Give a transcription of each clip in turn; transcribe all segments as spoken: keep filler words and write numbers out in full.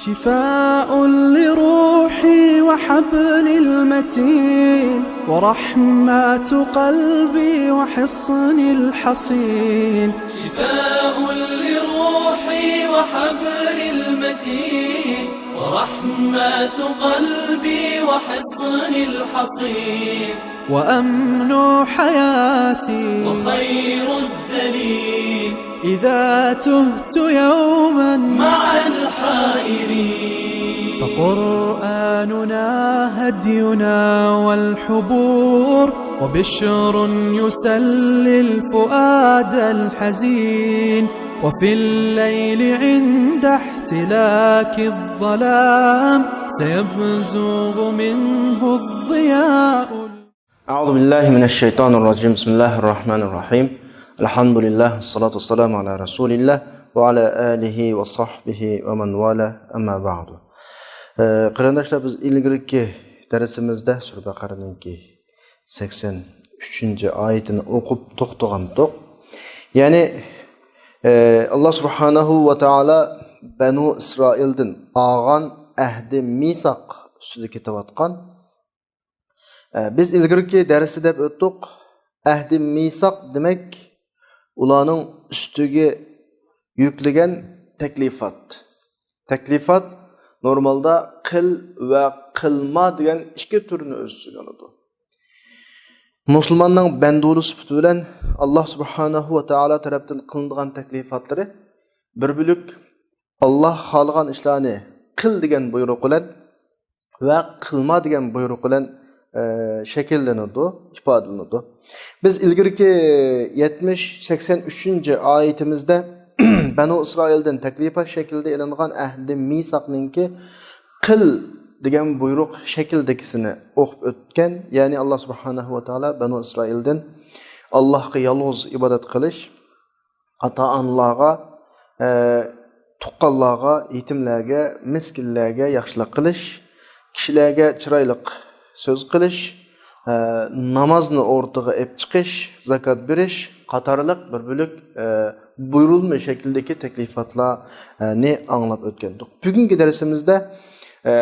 شفاء لروحي وحبل المتين، ورحمة قلبي وحصن الحصين. شفاء لروحي وحبل المتين، ورحمة قلبي وحصن الحصين. وأمن حياتي وخير الدليل، إذا تهت يوما مع الحائرين. فقرآننا هدينا والحبور، وبشر يسلي الفؤاد الحزين. وفي الليل عند احتلاك الظلام، سيبزغ منه الضياء. أعوذ بالله من الشيطان الرجيم. بسم الله الرحمن الرحيم. الحمد لله، والصلاة والسلام على رسول الله وعلى آله وصحبه ومن والاه، أما بعد. ئە، قېرىنداشلار، بىز ئىلگىرىكى دەرسىمىزدە سۈرە بەقەرىنىڭكى سەكسەن ئۈچىنچى ئايىتىنى ئوقۇپ توختىغانتۇق. يەنى، ئە، ئاللا سۇبھانەھۇ ۋە تائالا بەنۇ ئىسرائىلدىن ئالغان ئەھدى مىساق ئۈستىدە كېتىۋاتقان. ئە، بىز ئىلگىرىكى دەرستە دەپ ئۆتتۇق، ئەھدى مىساق دېمەك، ئۇلارنىڭ ئۈستىگە يۈكلىگەن تەكلىپات. تەكلىپات نورمالدا قىل ۋە قىلما دېگەن ئىككى تۈرنى ئۆز ئىچىگە ئالىدۇ. مۇسۇلماننىڭ بەندىلىرى سۈپىتى بىلەن ئاللا سۇبھانەھۇ ۋە تائالا تەرەپتىن قىلىنىدىغان تەكلىپاتلىرى بىر بۆلەك ئاللا خالىغان ئىشلارنى قىل دېگەن بۇيرۇق بىلەن ۋە قىلما دېگەن بۇيرۇق بىلەن، ئە، شەكىللىنىدۇ، ئىپادىلىنىدۇ. بىز ئىلگىرىكى يەتمىش، سەكسەن ئۈچىنچى ئايىتىمىزدە بەنۇ ئىسرائىلدىن تەكلىپات شەكلىدە ئېلىنغان ئەھدى مىساقنىڭكى قىل دېگەن بۇيرۇق شەكلىدىكىسىنى ئوقۇپ ئۆتكەن. يەنى ئاللا سۇبھانەھۇ ۋە تائالا بەنۇ ئىسرائىلدىن ئاللاھقا يالغۇز ئىبادەت قىلىش، ئاتا-ئانىلارغا، ئە، تۇغقانلارغا، يېتىملەرگە، مىسكىنلەرگە ياخشىلىق قىلىش، كىشىلەرگە چىرايلىق سۆز قىلىش، ئە، نامازنى ئورتىغا ئېلىپ چىقىش، زاكات بېرىش قاتارلىق بىر بۆلەك، ئە، بۇيرۇلما شەكلىدىكى تەكلىپاتلارنى ئاڭلاپ ئۆتكەنىدۇق. بۈگۈنكى دەرسىمىزدە، ئە،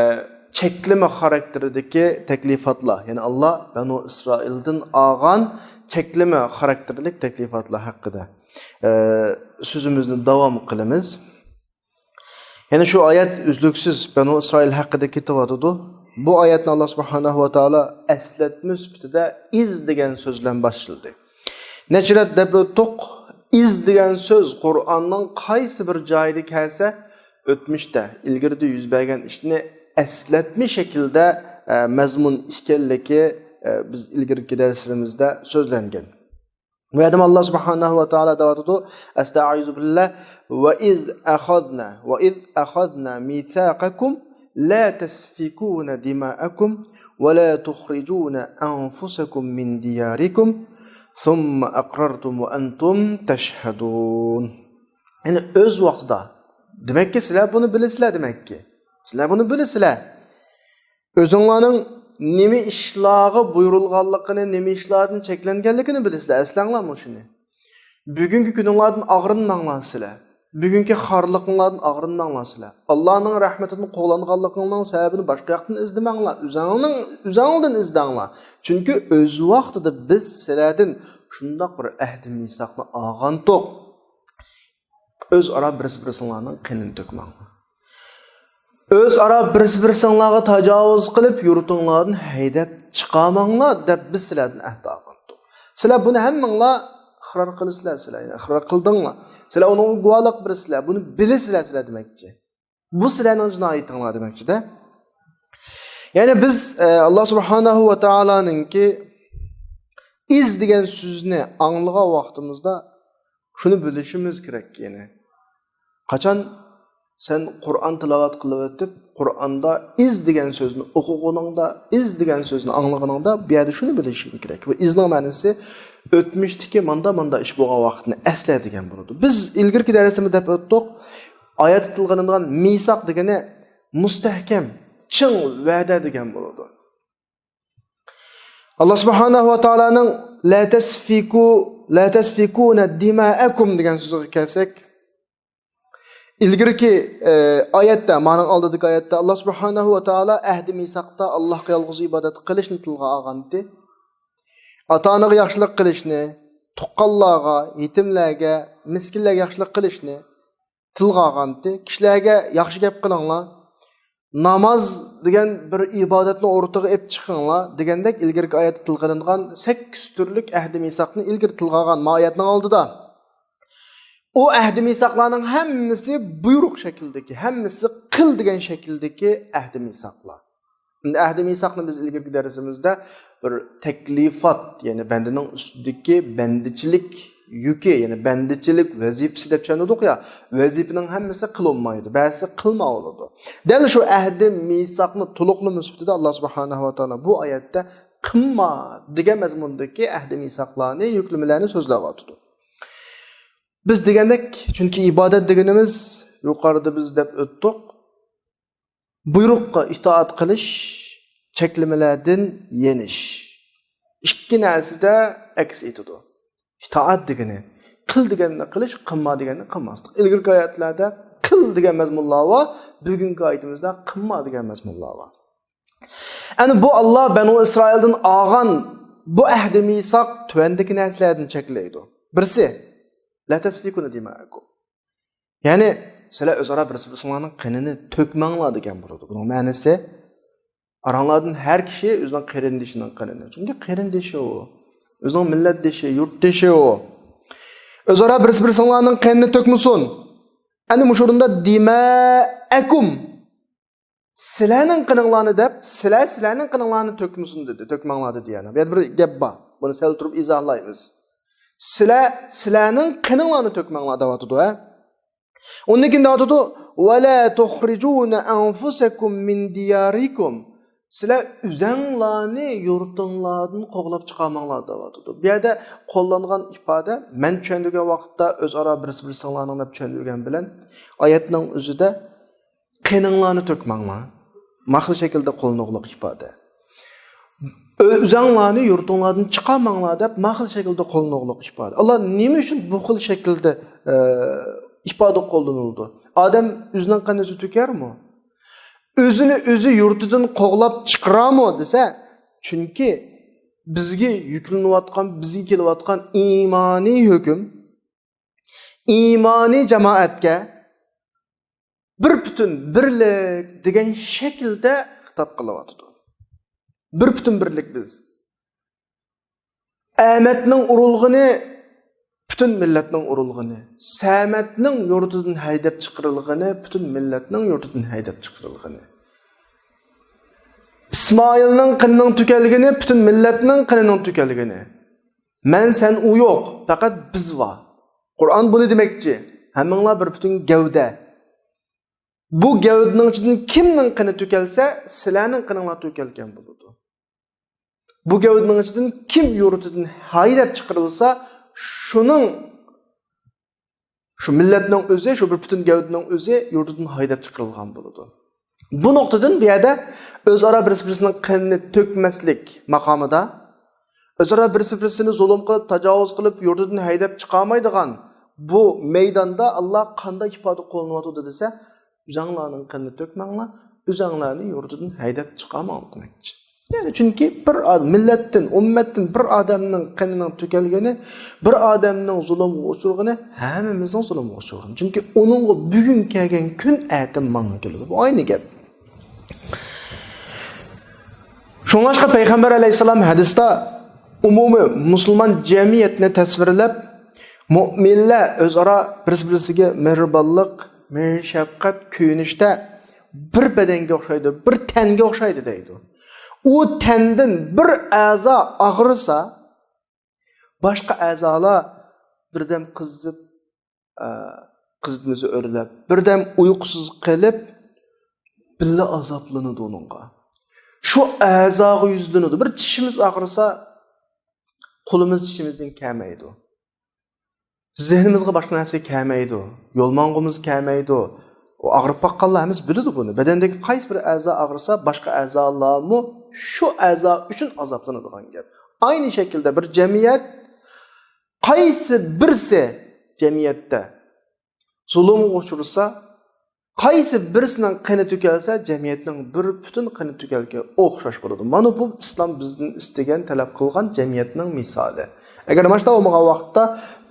چەكلىمە خاراكتېرىدىكى تەكلىپاتلار، يەنى ئاللا بەنۇ ئىسرائىلدىن ئالغان چەكلىمە خاراكتېرلىك تەكلىپاتلار ھەققىدە، ئە، سۆزىمىزنى داۋام قىلىمىز. يەنە شۇ ئايەت ئۈزلۈكسىز بەنۇ ئىسرائىل ھەققىدە كېتىۋاتىدۇ. بۇ ئايەتنى ئاللا سۇبھانەھۇ ۋە تائالا ئەسلەتمە سۈپىتىدە ئىز دېگەن سۆز بىلەن باشلىدى. نەچچە رەت دەپ ئۆتتۇق، ئىز دېگەن سۆز قۇرئاننىڭ قايسى بىر جايىدا كەلسە، ئۆتمۈشتە، ئىلگىرىدە يۈز بەرگەن ئىشنى ئەسلەتمە شەكلىدە، ئە، مەزمۇن ئىكەنلىكى، ئە، بىز ئىلگىرىكى دەرسلىرىمىزدە سۆزلەنگەن. بۇ يەردىمۇ ئاللا سۇبھانەھۇ ۋە تائالا دەۋاتىدۇ، ئەستەئىزۇ بىللا، وَإِذْ أَخَذْنَا، وَإِذْ أَخَذْنَا مِيثَاقَكُمْ لَا تَسْفِكُونَ دِمَاءَكُمْ وَلَا تُخْرِجُونَ أَنفُسَكُمْ مِنْ دِيَارِكُمْ ثُمَّ أَقْرَرْتُمْ وَأَنْتُمْ تَشْهَدُونَ. يەنى ئۆز ۋاقتىدا. دېمەككى، سىلەر بۇنى بىلىسىلەر دېمەككى. سىلەر بۇنى بىلىسىلەر. ئۆزۈڭلارنىڭ نېمە ئىشلارغا بۇيرۇلغانلىقىنى، نېمە ئىشلاردىن چەكلەنگەنلىكىنى بىلىسىلەر. ئەسلەڭلارمۇ شۇنى. بۈگۈنكى كۈنۈڭلاردىن ئاغرىنماڭلار سىلەر. بۈگۈنكى خارلىقىڭلاردىن ئاغرىنماڭلار سىلەر. ئاللانىڭ رەھمىتىدىن قوغلانغانلىقىڭنىڭ سەۋەبىنى باشقا ياقتىن ئىزدىمەڭلار. ئۆزۈڭنىڭ، ئۆزۈڭدىن ئىزدەڭلار. چۈنكى ئۆز ۋاقتىدا بىز سىلەردىن شۇنداق بىر ئەھدى مىساقنى ئالغانتۇق. ئۆزئارا بىرسى بىرسىڭلارنىڭ قېنىنى تۆكمەڭلار. ئۆزئارا بىرسى بىرسىڭلارغا تاجاۋۇز قىلىپ، يۇرتۇڭلاردىن ھەيدەپ چىقارماڭلار، دەپ بىز سىلەردىن ئەھدى ئالغانتۇق. سىلەر بۇنى ھەممىڭلار ئىقرار قىلىسىلەر، سىلەر، يەنى ئىقرار قىلدىڭلار. سىلەر ئۇنىڭغا گۇۋاھلىق بېرىسىلەر، بۇنى بىلىسىلەر، سىلەر دېمەكچى. بۇ سىلەرنىڭ جىنايىتىڭلار دېمەكچىدە. يەنى بىز، ئە، ئاللا سۇبھانەھۇ ۋە تائالانىڭكى ئىز دېگەن سۆزنى ئاڭلىغان ۋاقتىمىزدا شۇنى بىلىشىمىز كېرەك، يەنى قاچان سەن قۇرئان تىلاۋەت قىلىۋېتىپ، قۇرئاندا ئىز دېگەن سۆزنى ئوقۇغىنىڭدا، ئىز دېگەن سۆزنى ئاڭلىغىنىڭدا، بۇ يەردە شۇنى بىلىشىڭ كېرەك. بۇ ئىزنىڭ مەنىسى ئۆتمۈشتىكى ماندا-ماندا ئىش بولغان ۋاقىتنى ئەسلە دېگەن بولىدۇ. بىز ئىلگىرىكى دەرسىمىزدە دەپ ئۆتتۇق، ئايەتتە تىلغا ئېلىنغان مىساق دېگىنى مۇستەھكەم، چىڭ ۋەدە دېگەن بولىدۇ. ئاللا سۇبھانەھۇ ۋە تائالانىڭ لا تسفكوا، لا تسفكون دماءكم دېگەن سۆزىگە كەلسەك، ئىلگىرىكى، ئە، ئايەتتە، مانىڭ ئالدىدىكى ئايەتتە ئاللا سۇبھانەھۇ ۋە تائالا ئەھدى مىساقتا ئاللاغا يالغۇز ئىبادەت قىلىشنى تىلغا ئالغانتى. ئاتا-ئانىغا ياخشىلىق قىلىشنى، تۇغقانلارغا، يېتىملەرگە، مىسكىنلەرگە ياخشىلىق قىلىشنى تىلغا ئالغانتى. كىشىلەرگە ياخشى گەپ قىلىڭلار. ناماز دېگەن بىر ئىبادەتنى ئوتتۇرىغا ئېلىپ چىقىڭلار دېگەندەك ئىلگىرىكى ئايەتتە تىلغا ئېلىنغان سەككىز تۈرلۈك ئەھدى مىساقنى ئىلگىرى تىلغا ئالغان ما ئايەتنىڭ ئالدىدا. ئۇ ئەھدى مىساقلارنىڭ ھەممىسى بۇيرۇق شەكلىدىكى، ھەممىسى قىل دېگەن شەكىلدىكى ئەھدى مىساقلار. ئەمدى ئەھدى مىساقنى بىز ئىلگىرىكى دەرسىمىزدە بىر تەكلىپات، يەنى بەندىنىڭ ئۈستىدىكى بەندىچىلىك يۈكى، يەنى بەندىچىلىك ۋەزىپىسى دەپ چۈشەندۇردۇق يا، ۋەزىپىنىڭ ھەممىسى قىلىنمايدۇ، بەزىسى قىلماۋالىدۇ. دەل شۇ ئەھدى مىساقنى تولۇقلىما سۈپىتىدە ئاللا سۇبھانەھۇ ۋە تائالا بۇ ئايەتتە قىلما دېگەن مەزمۇندىكى ئەھدى مىساقلارنى، يۈكلىمىلەرنى سۆزلەۋاتىدۇ. بىز دېگەندەك، چۈنكى ئىبادەت دېگىنىمىز يۇقىرىدا بىز دەپ ئۆتتۇق، بۇيرۇققا ئىتائەت قىلىش، چەكلىمىلەردىن يېنىش. ئىككى نەرسىدە ئەكس ئېتىدۇ. ئىتائەت دېگىنى، قىل دېگەننى قىلىش، قىلما دېگەننى قىلماسلىق. ئىلگىرىكى ئايەتلەردە قىل دېگەن مەزمۇنلار بار، بۈگۈنكى ئايىتىمىزدا قىلما دېگەن مەزمۇنلار بار. ئەنە بۇ ئاللا بەنۇ ئىسرائىلدىن ئالغان بۇ ئەھدى مىساق تۆۋەندىكى نەرسىلەردىن چەكلەيدۇ. بىرسى، لا تسفكون دماءكم. يەنى، سىلەر ئۆزئارا بىرسى بىرسىڭلارنىڭ قېنىنى تۆكمەڭلار دېگەن بولىدۇ. بۇنىڭ مەنىسى، ئاراڭلاردىن ھەر كىشى ئۆزىنىڭ قېرىندىشىنىڭ قېنىنى. چۈنكى قېرىندىشى ئۇ. ئۆزىنىڭ مىللەتدىشى، يۇرتدىشى ئۇ. ئۆزئارا بىرسى بىرسىڭلارنىڭ قېنىنى تۆكمىسۇن. ئەنە مۇشۇ ئورۇندا دماءكم. سىلەرنىڭ قېنىڭلارنى دەپ، سىلەر سىلەرنىڭ قېنىڭلارنى تۆكمىسۇن دېدى، تۆكمەڭلار دېدى يەنى. بۇ يەردە بىر گەپ بار. بۇنى سەل تۇرۇپ ئىزاھلايمىز. سىلەر سىلەرنىڭ قېنىڭلارنى تۆكمەڭلار دەۋاتىدۇ، ھە؟ ئۇندىن كېيىن دەۋاتىدۇ، ولا تخرجون أنفسكم من دياركم. سىلەر ئۆزەڭلارنى يۇرتۇڭلاردىن قوغلاپ چىقارماڭلار دەۋاتىدۇ. بۇ يەردە قوللانغان ئىپادە، مەن چۈشەندۈرگەن ۋاقىتتا ئۆزئارا بىرسى بىرسىڭلارنىڭ دەپ چۈشەندۈرگەن بىلەن، ئايەتنىڭ ئۆزىدە قېنىڭلارنى تۆكمەڭلار. ما خىل شەكىلدە قوللىنىلغۇلۇق ئىپادە. ئۆ-، ئۆزەڭلارنى يۇرتۇڭلاردىن چىقارماڭلار دەپ ما خىل شەكىلدە قوللىنىلغۇلۇق ئىپادە. ئاللا نېمە ئۈچۈن بۇ خىل شەكىلدە، ئە، ئىپادە قوللىنىلىدۇ؟ ئادەم ئۆزىنىڭ قېنىنى تۆكەرمۇ؟ ئۆزىنى ئۆزى يۇرتىدىن قوغلاپ چىقىرارمۇ دېسە، چۈنكى بىزگە يۈكلىنىۋاتقان، بىزگە كېلىۋاتقان ئىمانىي ھۆكۈم، ئىمانىي جامائەتكە بىر پۈتۈن، بىرلىك دېگەن شەكىلدە خىتاب قىلىۋاتىدۇ. بىر پۈتۈن، بىرلىك بىز. ئەمەتنىڭ ئۇرۇلغىنى پۈتۈن مىللەتنىڭ ئۇرۇلغىنى. سەمەتنىڭ يۇرتىدىن ھەيدەپ چىقىرىلغىنى پۈتۈن مىللەتنىڭ يۇرتىدىن ھەيدەپ چىقىرىلغىنى. ئىسمائىلنىڭ قېنىنىڭ تۆكۈلگىنى پۈتۈن مىللەتنىڭ قېنىنىڭ تۆكۈلگىنى. مەن، سەن، ئۇ يوق، پەقەت بىز بار. قۇرئان بۇنى دېمەكچى، ھەممىڭلار بىر پۈتۈن گەۋدە. بۇ گەۋدىنىڭ ئىچىدىن كىمنىڭ قېنى تۆكۈلسە، سىلەرنىڭ قېنىڭلار تۆكۈلگەن بولىدۇ. بۇ گەۋدىنىڭ ئىچىدىن كىم يۇرتىدىن ھەيدەپ چىقىرىلسا، شۇنىڭ، شۇ مىللەتنىڭ ئۆزى، شۇ بىر پۈتۈن گەۋدىنىڭ ئۆزى يۇرتىدىن ھەيدەپ چىقىرىلغان بولىدۇ. بۇ نۇقتىدىن بۇ يەردە ئۆزئارا بىرسى بىرسىنىڭ قېنىنى تۆكمەسلىك ماقامىدا، ئۆزئارا بىرسى بىرسىنى زۇلۇم قىلىپ، تاجاۋۇز قىلىپ، يۇرتىدىن ھەيدەپ چىقارمايدىغان بۇ مەيداندا ئاللا قانداق ئىپادە قوللىنىۋاتىدۇ دېسە، ئۆزەڭلارنىڭ قېنىنى تۆكمەڭلار، ئۆزەڭلارنى يۇرتىدىن ھەيدەپ چىقارماڭلار دېمەكچى. يەنى چۈنكى بىر ئاد-، مىللەتتىن، ئۈممەتتىن بىر ئادەمنىڭ قېنىنىڭ تۆكۈلگىنى، بىر ئادەمنىڭ زۇلۇمغا ئۇچرىغىنى ھەممىمىزنىڭ زۇلۇمغا ئۇچرىغىنى. چۈنكى ئۇنىڭغا بۈگۈن كەلگەن كۈن ئەتە ماڭا كېلىدۇ. بۇ ئاينى گەپ. شۇڭلاشقا پەيغەمبەر ئەلەيھىسسالام ھەدىستە ئومۇمىي مۇسۇلمان جەمئىيەتنى تەسۋىرلەپ، مۆمىنلەر ئۆزئارا بىرسى-بىرسىگە مېھرىبانلىق، مېھىر-شەپقەت كۆيۈنۈشتە بىر بەدەنگە ئوخشايدۇ، بىر تەنگە ئوخشايدۇ دەيدۇ. ئۇ تەندىن بىر ئەزا ئاغرىسا، باشقا ئەزالار بىردەم قىزىپ، ئە، قىزىتمىسى ئۆرلەپ، بىردەم ئۇيقۇسىز قېلىپ، بىللە ئازابلىنىدۇ ئۇنىڭغا. شۇ ئەزاغا يۈزلىنىدۇ. بىر چىشىمىز ئاغرىسا، قولىمىز چىشىمىزدىن كەلمەيدۇ. زېھنىمىزغا باشقا نەرسە كەلمەيدۇ. يول ماڭغۇمىز كەلمەيدۇ. ئۇ ئاغرىپ باققانلار ھەممىسى بىلىدۇ بۇنى. بەدەندىكى قايسى بىر ئەزا ئاغرىسا، باشقا ئەزالارمۇ شۇ ئەزا ئۈچۈن ئازابلىنىدىغان گەپ. ئاينى شەكىلدە بىر جەمئىيەت، قايسى بىرسى جەمئىيەتتە زۇلۇمغا ئۇچرىسا، قايسى بىرسىنىڭ قېنى تۆكۈلسە، جەمئىيەتنىڭ بىر پۈتۈن قېنى تۆكۈلگەنگە ئوخشاش بولىدۇ. مانا بۇ ئىسلام بىزدىن ئىستىگەن، تەلەپ قىلغان جەمئىيەتنىڭ مىسالى. ئەگەر مانا شۇنداق بولمىغان ۋاقىتتا،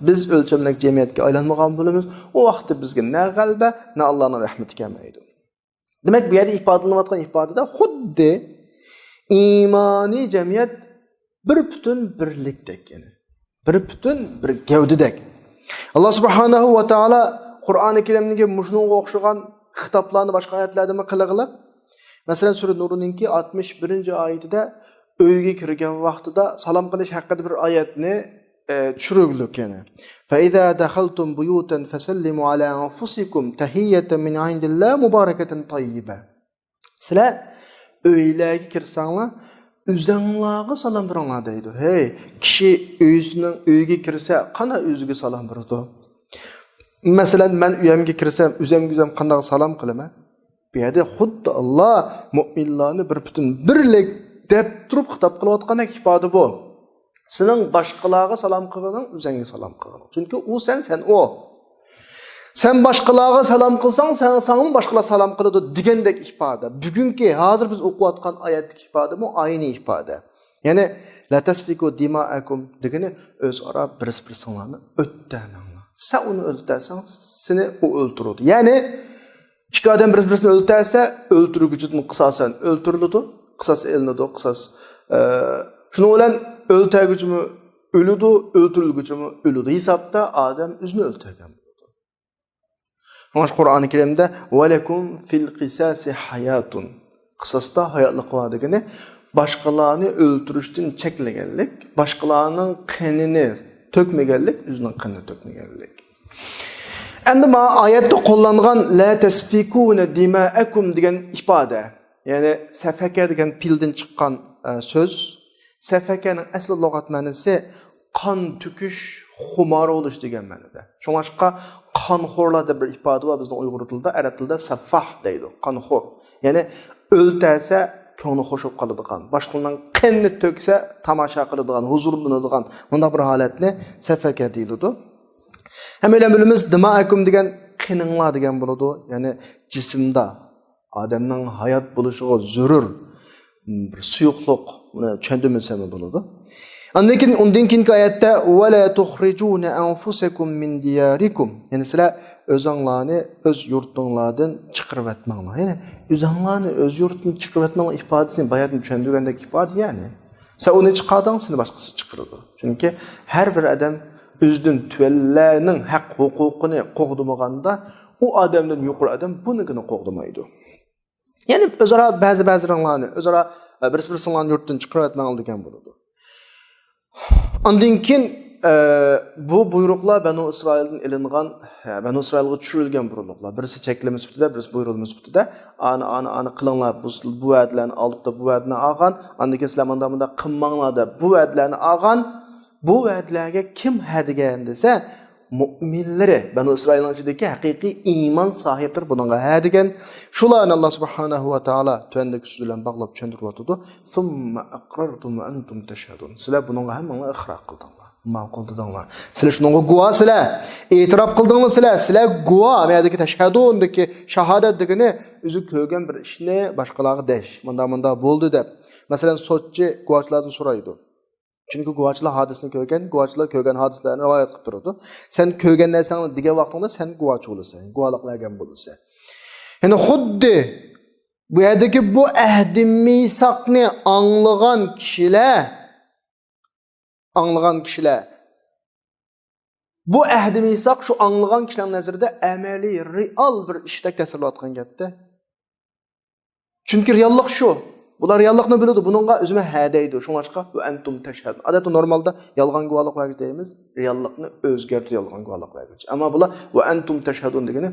بىز ئۆلچەملىك جەمئىيەتكە ئايلانمىغان بولىمىز. ئۇ ۋاقىتتا بىزگە نە غەلىبە، نە ئاللانىڭ رەھمىتى كەلمەيدۇ. دېمەك، بۇ يەردە ئىپادىلىنىۋاتقان ئىپادىدە خۇددى ئىمانىي جەمئىيەت بىر پۈتۈن بىرلىكتەك، يەنى بىر پۈتۈن بىر گەۋدىدەك. ئاللا سۇبھانەھۇ ۋە تائالا قۇرئانى كەرىمدىكى مۇشۇنىڭغا ئوخشىغان خىتابلارنى باشقا ئايەتلەردىمۇ قىلغىلى. مەسىلەن، سۈرە نۇرنىڭكى ئاتمىش بىرىنچى ئايىتىدە ئۆيگە كىرگەن ۋاقتىدا سالام قىلىش ھەققىدە بىر ئايەتنى، ئە، چۈشۈرگۈلۈك يەنى. فَإِذَا دَخَلْتُمْ بُيُوتًا فَسَلِّمُوا عَلَىٰ أَنْفُسِكُمْ تَحِيَّةً مِنْ عِنْدِ اللَّهِ مُبَارَكَةً طَيِّبَةً. سىلەر ئۆيلەرگە كىرسەڭلار، ئۆزەڭلارغا سالام بېرىڭلار دەيدۇ. ھەي، كىشى ئۆزىنىڭ ئۆيىگە كىرسە، قانداق ئۆزىگە سالام بېرىدۇ؟ مەسىلەن، مەن ئۆيەمگە كىرسەم، ئۆزەمگە ئۆزەم قانداق سالام قىلىمەن؟ بۇ يەردە خۇددى ئاللا مۆمىنلارنى بىر پۈتۈن بىرلىك دەپ تۇرۇپ خىتاب قىلىۋاتقاندەك ئىپادە بۇ. سېنىڭ باشقىلارغا سالام قىلغىنىڭ ئۆزەڭگە سالام قىلغىنىڭ. چۈنكى ئۇ سەن، سەن ئۇ. سەن باشقىلارغا سالام قىلساڭ، سەن، ساڭىمۇ باشقىلار سالام قىلىدۇ دېگەندەك ئىپادە. بۈگۈنكى، ھازىر بىز ئوقۇۋاتقان ئايەتتىكى ئىپادىمۇ ئەينى ئىپادە. يەنى، لا تسفكوا دماءكم دېگىنى ئۆزئارا بىرسى بىرسىڭلارنى ئۆلتۈرمەڭلار. سەن ئۇنى ئۆلتۈرسەڭ، سېنى ئۇ ئۆلتۈرىدۇ. يەنى، ئىككى ئادەم بىرسى بىرسىنى ئۆلتۈرسە، ئۆلتۈرگۈچىدىن قىساسەن ئۆلتۈرۈلىدۇ. قىساس ئېلىنىدۇ، قىساس. ئە، شۇنىڭ بىلەن ئۆلتۈرگۈچىمۇ ئۆلىدۇ، ئۆلتۈرۈلگۈچىمۇ ئۆلىدۇ. ھېسابتا ئادەم ئۆزىنى ئۆلتۈرگەن بولىدۇ. شۇڭا قۇرئانى كەرىمدە، ولكم في القصاص حياة. قىساستا ھاياتلىق بار دېگىنى، باشقىلارنى ئۆلتۈرۈشتىن چەكلىگەنلىك، باشقىلارنىڭ قېنىنى تۆكمىگەنلىك، ئۆزىنىڭ قېنىنى تۆكمىگەنلىك. ئەمدى مانا ئايەتتە قوللانغان لا تسفكون دماءكم دېگەن ئىپادە، يەنى سەفەكە دېگەن پېئىلدىن چىققان، ئە، سۆز. سەفەكەنىڭ ئەسلى لۇغەت مەنىسى قان تۆكۈش خۇمارى بولۇش دېگەن مەنىدە. شۇڭلاشقا قانخورلار دەپ بىر ئىپادە بار بىزنىڭ ئۇيغۇر تىلىدا، ئەرەب تىلىدا سەففاھ دەيدۇ، قانخور. يەنى ئۆلتۈرسە كۆڭلى خوش بولۇپ قالىدىغان، باشقىلارنىڭ قېنىنى تۆكسە تاماشا قىلىدىغان، ھۇزۇرلىنىدىغان مۇنداق بىر ھالەتنى سەفەكە دېيىلىدۇ. ھەممەيلەن بىلىمىز، دىمائەكۇم دېگەن قېنىڭلار دېگەن بولىدۇ، يەنى جىسىمدا ئادەمنىڭ ھايات بولۇشىغا زۆرۈر بىر سۇيۇقلۇق، بۇنى چۈشەندۈرمىسەممۇ بولىدۇ. ئاندىن كېيىن، ئۇندىن كېيىنكى ئايەتتە، ولا تخرجون أنفسكم من دياركم. يەنى سىلەر ئۆزۈڭلارنى ئۆز يۇرتۇڭلاردىن چىقىرىۋەتمەڭلار. يەنى ئۆزۈڭلارنى ئۆز يۇرتىدىن چىقىرىۋەتمەڭلار ئىپادىسىنى باياتىن چۈشەندۈرگەندەك ئىپادە يەنى. سەن ئۇنى چىقاردىڭ، سېنى باشقىسى چىقىرىدۇ. چۈنكى ھەر بىر ئادەم ئۆزىدىن تۆۋەنلەرنىڭ ھەق ھوقۇقىنى قوغدىمىغاندا، ئۇ ئادەمدىن يۇقىرى ئادەم بۇنىڭكىنى قوغدىمايدۇ. يەنى ئۆزئارا بەزى بەزىلىرىڭلارنى، ئۆزئارا، ئە، بىرسى بىرسىڭلارنى يۇرتتىن چىقىرىۋەتمەڭلار دېگەن بولىدۇ. ئاندىن كېيىن، ئە، بۇ بۇيرۇقلار بەنۇ ئىسرائىلدىن ئېلىنغان، ئە، بەنۇ ئىسرائىلغا چۈشۈرۈلگەن بۇيرۇقلار. بىرسى چەكلىمە سۈپىتىدە، بىرسى بۇيرۇلما سۈپىتىدە. ئانى، ئانى، ئانى قىلىڭلار، بۇ، بۇ ۋەدىلەرنى ئالدى، بۇ ۋەدىنى ئالغان، ئاندىن كېيىن سىلەر مۇنداق، مۇنداق قىلماڭلار دەپ بۇ ۋەدىلەرنى ئالغان. بۇ ۋەدىلەرگە كىم ھە دېگەن دېسە، مۆمىنلىرى، بەنۇ ئىسرائىلنىڭ ئىچىدىكى ھەقىقىي ئىمان ساھىبلىرى بۇنىڭغا ھە دېگەن. شۇلارنى ئاللا سۇبھانەھۇ ۋە تائالا تۆۋەندىكى سۆز بىلەن باغلاپ چۈشەندۈرۈۋاتىدۇ. ثم أقررتم وأنتم تشهدون. سىلەر بۇنىڭغا ھەممىڭلار ئىقرار قىلدىڭلار. ماقۇل دېدىڭلار. سىلەر شۇنىڭغا گۇۋاھ سىلەر. ئېتىراپ قىلدىڭلار سىلەر. سىلەر گۇۋاھ. مەدىكى تەشھەدۇندىكى شاھادەت دېگىنى ئۆزى كۆرگەن بىر ئىشنى باشقىلارغا دەش. مۇنداق، مۇنداق بولدى دەپ. مەسىلەن، سوتچى گۇۋاھچىلاردىن سورايدۇ. چۈنكى گۇۋاھچىلار ھادىسىنى كۆرگەن، گۇۋاھچىلار كۆرگەن ھادىسىلەرنى رىۋايەت قىلىپ تۇرىدۇ. سەن كۆرگەن نەرسەڭنى دېگەن ۋاقتىڭدا سەن گۇۋاھچى بولىسەن، گۇۋاھلىق بەرگەن بولىسەن. يەنى خۇددى بۇ يەردىكى بۇ ئەھدى مىساقنى ئاڭلىغان كىشىلەر، ئاڭلىغان كىشىلەر، بۇ ئەھدى مىساق شۇ ئاڭلىغان كىشىلەرنىڭ نەزىرىدە ئەمەلىي، رېئال بىر ئىشتەك تەسۋىرلەۋاتقان گەپتە. چۈنكى رېئاللىق شۇ. بۇلار رېئاللىقنى بىلىدۇ. بۇنىڭغا ئۆزىمۇ ھە دەيدۇ. شۇڭلاشقا، ۋە ئەنتۇم تەشھەدۇن. ئادەتتە نورمالدا يالغان گۇۋاھلىق بەرگۈچى دەيمىز. رېئاللىقنى ئۆزگەرتىدۇ يالغان گۇۋاھلىق بەرگۈچى. ئەمما بۇلار ۋە ئەنتۇم تەشھەدۇن دېگىنى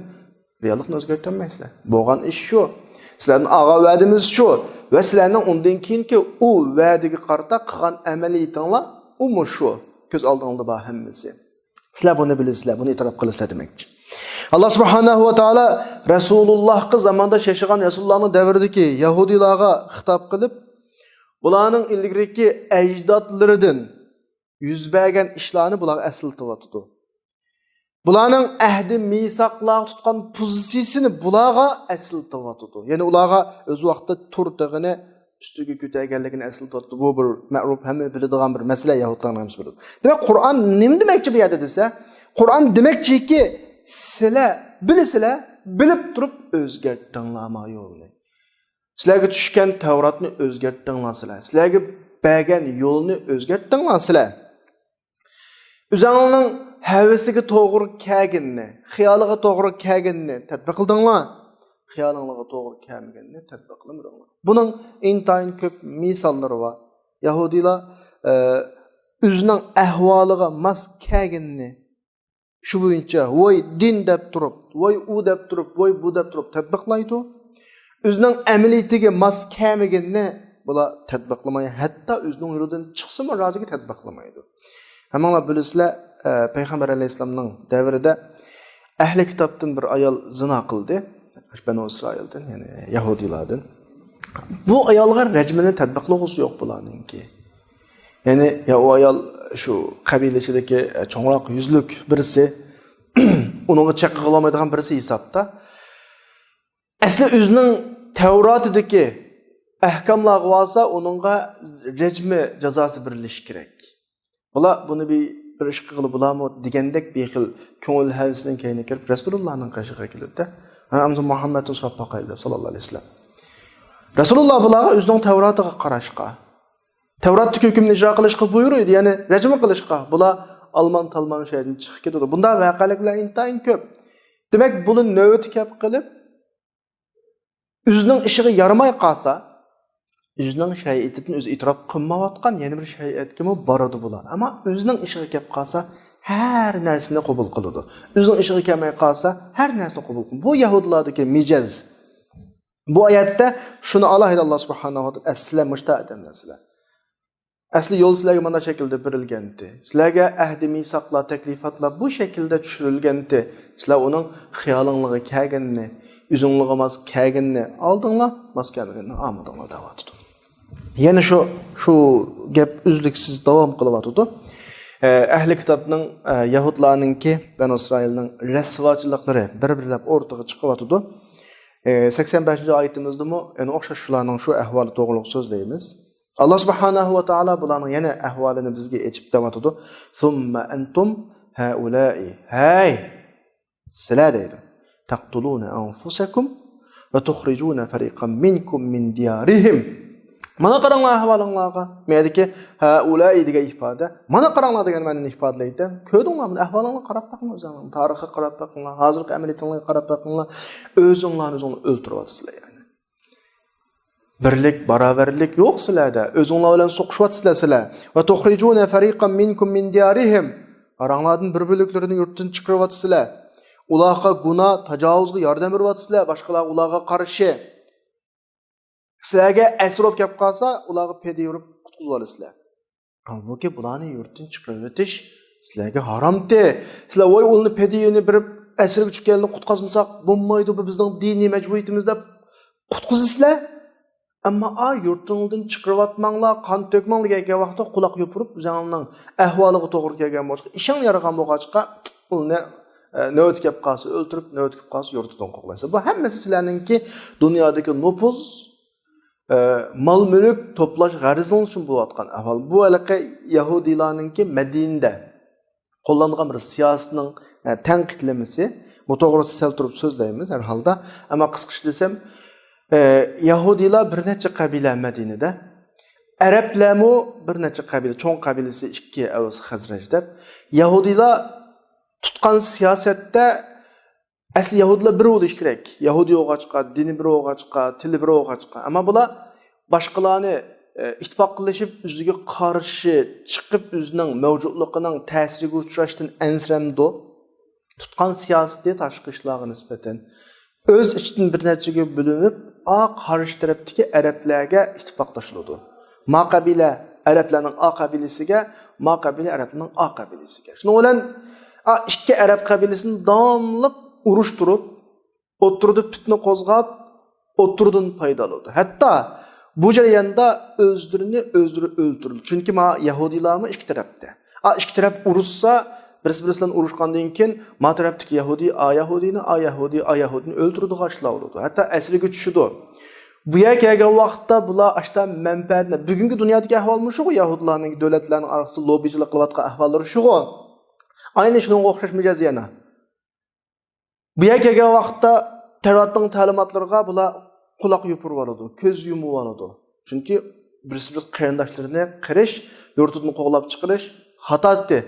رېئاللىقنى ئۆزگەرتەلمەيسىلەر. بولغان ئىش شۇ. سىلەردىن ئالغان ۋەدىمىز شۇ. ۋە سىلەرنىڭ ئۇندىن كېيىنكى ئۇ ۋەدىگە قارىتا قىلغان ئەمەلىيىتىڭلار ئۇمۇ شۇ. كۆز ئالدىڭلاردا بار ھەممىسى. سىلەر بۇنى بىلىسىلەر، بۇنى ئېتىراپ قىلىسىلەر دېمەكچى. ئاللا سۇبھانەھۇ ۋە تائالا رەسۇلۇللاھقا زاماندا ياشىغان رەسۇلۇللاھنىڭ دەۋرىدىكى يەھۇدىيلارغا خىتاب قىلىپ، بۇلارنىڭ ئىلگىرىكى ئەجدادلىرىدىن يۈز بەرگەن ئىشلارنى بۇلارغا ئەسلىتىۋاتىدۇ. بۇلارنىڭ ئەھدى مىساقلارغا تۇتقان پوزىتسىيىسىنى بۇلارغا ئەسلىتىۋاتىدۇ. يەنى ئۇلارغا ئۆز ۋاقتىدا تۇر تېغىنى ئۈستىگە كۆتەرگەنلىكىنى ئەسلىتىۋاتىدۇ. بۇ بىر مەرۇپ، ھەممە بىلىدىغان بىر مەسىلە، يەھۇدلارنىڭ ھەممىسى بىلىدۇ. دېمەك، قۇرئان نېمە دېمەكچى بۇ يەردە دېسە، قۇرئان دېمەكچىكى، سىلە، بىلىسىلە، بىلىپ تۇرۇپ ئۆزگەرتىڭلار ما يولنى. سىلەرگە چۈشكەن تەۋراتنى ئۆزگەرتىڭلار سىلەر. سىلەرگە بەرگەن يولنى ئۆزگەرتىڭلار سىلەر. ئۆزۈڭلارنىڭ ھەۋىسىگە توغرا كەلگىنىنى، خىيالىغا توغرا كەلگىنىنى تەتبىق قىلدىڭلار. خىيالىڭلارغا توغرا كەلمىگەننى تەتبىق قىلمىدىڭلار. بۇنىڭ ئىنتايىن كۆپ مىساللىرى بار. يەھۇدىيلار، ئە، ئۆزىنىڭ ئەھۋالىغا ماس كەلگىنىنى شۇ بويىچە ۋاي دىن دەپ تۇرۇپ، ۋاي ئۇ دەپ تۇرۇپ، ۋاي بۇ دەپ تۇرۇپ تەتبىقلايدۇ. ئۆزىنىڭ ئەمەلىيىتىگە ماس كەلمىگىنىنى بۇلار تەتبىقلىماي، ھەتتا ئۆزىنىڭ يولىدىن چىقسىمۇ رازىگە تەتبىقلىمايدۇ. ھەممىڭلار بىلىسىلەر، ئە، پەيغەمبەر ئەلەيھىسسالامنىڭ دەۋرىدە ئەھلى كىتابتىن بىر ئايال زىنا قىلدى. بەنۇ ئىسرائىلدىن، يەنى يەھۇدىيلاردىن. بۇ ئايالغا رەجمىنى تەتبىقلىغۇسى يوق بۇلارنىڭكى. يەنى يا ئۇ ئايال شۇ قەبىلە ئىچىدىكى، ئە، چوڭراق يۈزلۈك بىرسى، ئۇنىڭغا چەك قىلالمايدىغان بىرسى ھېسابتا. ئەسلى ئۆزىنىڭ تەۋراتىدىكى ئەھكاملارغا بارسا، ئۇنىڭغا رەجمى جازاسى بېرىلىشى كېرەك. بۇلار بۇنى بىر، بىر ئىش قىلغىلى بولامۇ دېگەندەك بىر خىل كۆڭۈل ھەۋىسىنىڭ كەينىگە كىرىپ، رەسۇلۇللانىڭ قېشىغا كېلىپتۇ. ھە، ئەمدى مۇھەممەدتىن سوراپ باقايلى دەپ، ساللاللاھۇ ئەلەيھى ۋەسەللەم. رەسۇلۇللا بۇلارغا ئۆزىنىڭ تەۋراتىغا قاراشقا، تەۋراتتىكى ھۆكۈمنى ئىجرا قىلىشقا بۇيرۇيدۇ، يەنى رەجم قىلىشقا. بۇلار ئالمان تالمان شۇ يەردىن چىقىپ كېتىدۇ. بۇنداق ۋەقەلىكلەر ئىنتايىن كۆپ. دېمەك، بۇنى نۆۋىتى كەپ قېلىپ، ئۆزىنىڭ ئىشىغا يارىماي قالسا، ئۆزىنىڭ شەرىئىتىدىن ئۆزى ئېتىراپ قىلمايۋاتقان يەنە بىر شەرىئەتكىمۇ بارىدۇ بۇلار. ئەمما ئۆزىنىڭ ئىشىغا كەپ قالسا، ھەر نەرسىنى قوبۇل قىلىدۇ. ئۆزىنىڭ ئىشىغا كەلمەي قالسا، ھەر نەرسىنى قوبۇل قىلىدۇ. بۇ يەھۇدىيلاردىكى مىجەز. بۇ ئايەتتە شۇنى ئالاھىدە ئاللا سۇبھانەھۇ ۋە تائالا، ئەسلى مۇشتا ئادەملەر سىلەر. ئەسلى يول سىلەرگە مانا شەكىلدە بېرىلگەنتى. سىلەرگە ئەھدى مىساقلار، تەكلىپاتلار بۇ شەكىلدە چۈشۈرۈلگەنتى. سىلەر ئۇنىڭ خىيالىڭلارغا كەلگىنىنى، ئۆزۈڭلارغا ماس كەلگىنىنى ئالدىڭلار، ماس كەلمىگەننى ئالمىدىڭلار دەۋاتىدۇ. يەنە شۇ، شۇ گەپ ئۈزلۈكسىز داۋام قىلىۋاتىدۇ. ئە، ئەھلى كىتابنىڭ، ئە، يەھۇدلارنىڭكى، بەنۇ ئىسرائىلنىڭ رەسۋاچىلىقلىرى بىر-بىرلەپ ئورتىغا چىقىۋاتىدۇ. ئە، سەكسەن بەشىنچى ئايىتىمىزدىمۇ يەنە ئوخشاش شۇلارنىڭ شۇ ئەھۋالى توغرۇلۇق سۆزلەيمىز. ئاللا سۇبھانەھۇ ۋە تائالا بۇلارنىڭ يەنە ئەھۋالىنى بىزگە ئېچىپ دەۋاتىدۇ. ثم أنتم هؤلاء. ھەي! سىلەر دەيدۇ. تقتلون أنفسكم وتخرجون فريقا منكم من ديارهم. مانا قاراڭلار ئەھۋالىڭلارغا. مەيەردىكى ھەئۇلائى دېگەن ئىپادە. مانا قاراڭلار دېگەن مەنىنى ئىپادىلەيدۇ. كۆردۈڭلارمۇ؟ ئەھۋالىڭلارغا قاراپ بېقىڭ ئۆزۈڭلارنىڭ. تارىخقا قاراپ بېقىڭلار. ھازىرقى ئەمەلىيىتىڭلارغا قاراپ بېقىڭلار. ئۆزۈڭلارنى ئۆزۈڭلار ئۆلتۈرۈۋاتىسىلەر يەنى. بىرلىك، باراۋەرلىك يوق سىلەردە. ئۆزۈڭلار بىلەن سوقۇشۇۋاتىسىلەر سىلەر. وتخرجون فريقا منكم من ديارهم. ئاراڭلاردىن بىر بۆلەكلىرىنى يۇرتتىن چىقىرىۋاتىسىلەر. ئۇلارغا گۇناھ، تاجاۋۇزغا ياردەم بېرىۋاتىسىلەر. باشقىلار ئۇلارغا قارشى. سىلەرگە ئەسىر بولۇپ كەپ قالسا، ئۇلارغا پىدىيە بېرىپ قۇتقۇزۇۋالىسىلەر. ھالبۇكى، بۇلارنى يۇرتتىن چىقىرىۋېتىش سىلەرگە ھارامتى. سىلەر، ۋاي، ئۇلارنى پىدىيىنى بېرىپ، ئەسىرگە چۈشكەنلەرنى قۇتقۇزمىساق بولمايدۇ، بۇ بىزنىڭ دىنىي مەجبۇرىيىتىمىز دەپ قۇتقۇزىسىلەر. ئەمما، ئا، يۇرتۇڭدىن چىقىرىۋاتماڭلار، قان تۆكمەڭ دېگەن ۋاقىتتا قۇلاق يوپۇرۇپ، ئۆزۈڭنىڭ ئەھۋالىغا توغرا كەلگەن بولغاچقا، ئىشىڭ يارىغان بولغاچقا، ئۇلارنى، ئە، نۆۋىتى كەپ قالسا ئۆلتۈرۈپ، نۆۋىتى كەپ قالسا يۇرتىدىن قوغلايسىلەر. بۇ ھەممىسى سىلەرنىڭكى دۇنيادىكى نوپۇز، ئە، مال-مۈلۈك توپلاش غەرىزىڭىز ئۈچۈن بولۇۋاتقان ئەھۋال. بۇ ھېلىقى يەھۇدىيلارنىڭكى مەدىنىدە قوللانغان بىر سىياسىتىنىڭ، ئە، تەنقىدلىمىسى. بۇ توغرىسىدا سەل تۇرۇپ سۆزلەيمىز ھەر ھالدا. ئەمما قىسقىچە دېسەم، ئە، يەھۇدىيلار بىر نەچچە قەبىلە مەدىنىدە. ئەرەبلەرمۇ بىر نەچچە قەبىلە، چوڭ قەبىلىسى ئىككى، ئەۋس، خەزرەج دەپ. يەھۇدىيلار تۇتقان سىياسەتتە ئەسلى يەھۇدىيلار بىر بولۇش كېرەك. يەھۇدىي بولغاچقا، دىنى بىر بولغاچقا، تىلى بىر بولغاچقا. ئەمما بۇلار باشقىلارنى، ئە، ئىتتىپاقلىشىپ، ئۆزىگە قارشى چىقىپ، ئۆزىنىڭ مەۋجۇتلۇقىنىڭ تەسىرىگە ئۇچراشتىن ئەنسىرەمدۇ؟ تۇتقان سىياسىتى تاشقى ئىشلارغا نىسبەتەن ئۆز ئىچىدىن بىر نەچچىگە بۆلۈنۈپ، ئا قارشى تەرەپتىكى ئەرەبلەرگە ئىتتىپاقداش بولىدۇ. ما قەبىلە ئەرەبلەرنىڭ ئا قەبىلىسىگە، ما قەبىلە ئەرەبلەرنىڭ ئا قەبىلىسىگە. شۇنىڭ بىلەن، ئا، ئىككى ئەرەب قەبىلىسىنى داۋاملىق ئۇرۇشتۇرۇپ، ئوتتۇرىدا پىتنە قوزغاپ، ئوتتۇرىدىن پايدا ئالىدۇ. ھەتتا بۇ جەرياندا ئۆزلىرىنى ئۆزلىرى ئۆلتۈرىدۇ. چۈنكى ما يەھۇدىيلارمۇ ئىككى تەرەپتە. ئا، ئىككى تەرەپ ئۇرۇشسا، بىرسى-بىرسى بىلەن ئۇرۇشقاندىن كېيىن، ما تەرەپتىكى يەھۇدىي، ئا يەھۇدىينى، ئا يەھۇدىي، ئا يەھۇدىينى ئۆلتۈرىدىغان ئىشلار بولىدۇ. ھەتتا ئەسىرگە چۈشىدۇ. بۇ يەرگە كەلگەن ۋاقىتتا بۇلار ئاشتا مەنپەئەتنى، بۈگۈنكى دۇنيادىكى ئەھۋال مۇشۇغۇ، يەھۇدىيلارنىڭ دۆلەتلەرنىڭ ئارىسىدا لوببىچىلىق قىلىۋاتقان ئەھۋاللىرى شۇغۇ. ئاينى شۇنىڭغا ئوخشاش مىجەز يەنە. بۇ يەرگە كەلگەن ۋاقىتتا تەۋراتنىڭ تەلىماتلىرىغا بۇلار قۇلاق يوپۇرۇۋالىدۇ، كۆز يۇمۇۋالىدۇ. چۈنكى بىرسى بىر قېرىنداشلىرىنى قىرىش، يۇرتىدىن قوغلاپ چىقىرىش خاتاتتى.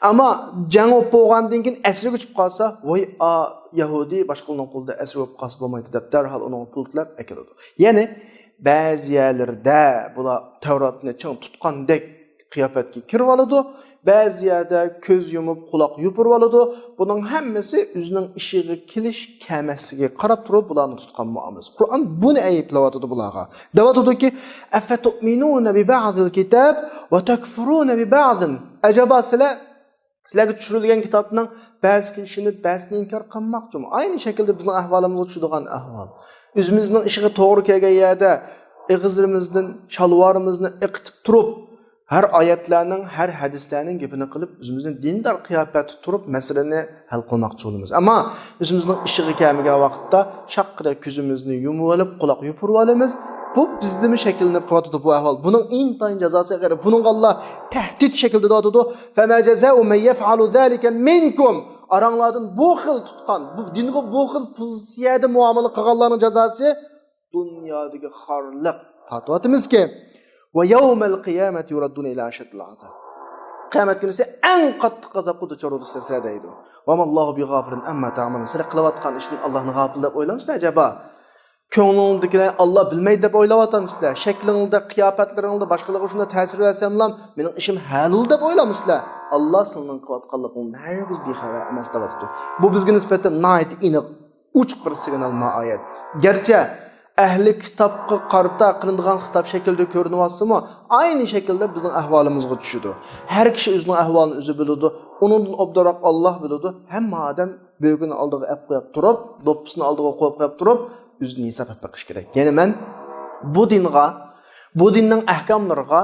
ئەمما جەڭ بولۇپ بولغاندىن كېيىن ئەسىرگە چۈشۈپ قالسا، ۋاي، ئا، يەھۇدىي باشقىلارنىڭ قولىدا ئەسىر بولۇپ قالسا بولمايدۇ دەپ دەرھال ئۇنىڭغا پۇل تىلەپ ئەكېلىدۇ. يەنى بەزى يەرلىرىدە بۇلار تەۋراتنى چىڭ تۇتقاندەك قىياپەتكە كىرىۋالىدۇ، بەزى يەردە كۆز يۇمۇپ، قۇلاق يوپۇرۇۋالىدۇ. بۇنىڭ ھەممىسى ئۆزىنىڭ ئىشىغا كېلىش كەلمەسلىكىگە قاراپ تۇرۇپ بۇلارنى تۇتقان مۇئامىلىسى. قۇرئان بۇنى ئەيىبلەۋاتىدۇ بۇلارغا. دەۋاتىدۇكى، «ئەفەتۇئمىنۇنە بىبەئزىل كىتاب ۋە تەكفۇرۇنە بىبەئزىن.» ئەجەبا سىلەر، سىلەرگە چۈشۈرۈلگەن كىتابنىڭ بەزىسىگە ئىشىنىپ، بەزىسىنى ئىنكار قىلماقچىمۇ؟ ئاينى شەكىلدە بىزنىڭ ئەھۋالىمىزغا چۈشىدىغان ئەھۋال. ئۆزىمىزنىڭ ئىشىغا توغرا كەلگەن يەردە ئېغىزلىرىمىزدىن، شالۋارىمىزنى ئېقىتىپ تۇرۇپ، ھەر ئايەتلەرنىڭ، ھەر ھەدىسلەرنىڭ گېپىنى قىلىپ، ئۆزىمىزنى دىندار قىياپەتتە تۇرۇپ مەسىلىنى ھەل قىلماقچى بولىمىز. ئەمما ئۆزىمىزنىڭ ئىشىغا كەلمىگەن ۋاقىتتا شاققىدە كۆزىمىزنى يۇمۇۋېلىپ، قۇلاق يوپۇرۇۋالىمىز. بۇ بىزدىمۇ شەكىللىنىپ قېلىۋاتىدۇ بۇ ئەھۋال. بۇنىڭ ئىنتايىن جازاسى ئېغىر. بۇنىڭغا ئاللا تەھدىت شەكلىدە دەۋاتىدۇ. فما جزاء من يفعل ذلك منكم. ئاراڭلاردىن بۇ خىل تۇتقان، بۇ دىنغا بۇ خىل پوزىتسىيەدە مۇئامىلە قىلغانلارنىڭ جازاسى دۇنيادىكى خارلىق تارتىۋاتىمىزكى. ويوم القيامة يردون إلى أشد العذاب. قىيامەت كۈنىسى ئەڭ قاتتىق ئازابقا دۇچار بولىسىلەر دەيدۇ. وما الله بغافل عما تعملون. سىلەر قىلىۋاتقان ئىشتىن ئاللانى غاپىل دەپ ئويلامسىلەر ئەجەبا؟ كۆڭلۈڭدىكىلەرنى ئاللا بىلمەيدۇ دەپ ئويلاۋاتامسىلەر؟ شەكلىڭدە، قىياپەتلىرىڭدە باشقىلارغا شۇنداق تەسىر بەرسەملا، مېنىڭ ئىشىم ھەل بولدى دەپ ئويلامسىلەر؟ ئاللا سىلىنىڭ قىلىۋاتقانلىقىڭدىن ھەرگىز بىخەۋەر ئەمەس دەۋاتىدۇ. بۇ بىزگە نىسبەتەن ناھايىتى ئېنىق، ئوچۇق بىر سىگنال ما ئايەت. گەرچە ئەھلى كىتابقا قارىتا قىلىنىدىغان خىتاب شەكلىدە كۆرۈنۈۋاتسىمۇ، ئاينى شەكىلدە بىزنىڭ ئەھۋالىمىزغا چۈشىدۇ. ھەر كىشى ئۆزىنىڭ ئەھۋالىنى ئۆزى بىلىدۇ. ئۇنىڭدىن ئوبدانراق ئاللا بىلىدۇ. ھەممە ئادەم بۆكىنى ئالدىغا ئەپ قويۇپ تۇرۇپ، دوپپىسىنى ئالدىغا قويۇپ قويۇپ تۇرۇپ، ئۆزىنى ھېساب ئەپ بېقىش كېرەك. يەنى مەن بۇ دىنغا، بۇ دىننىڭ ئەھكاملىرىغا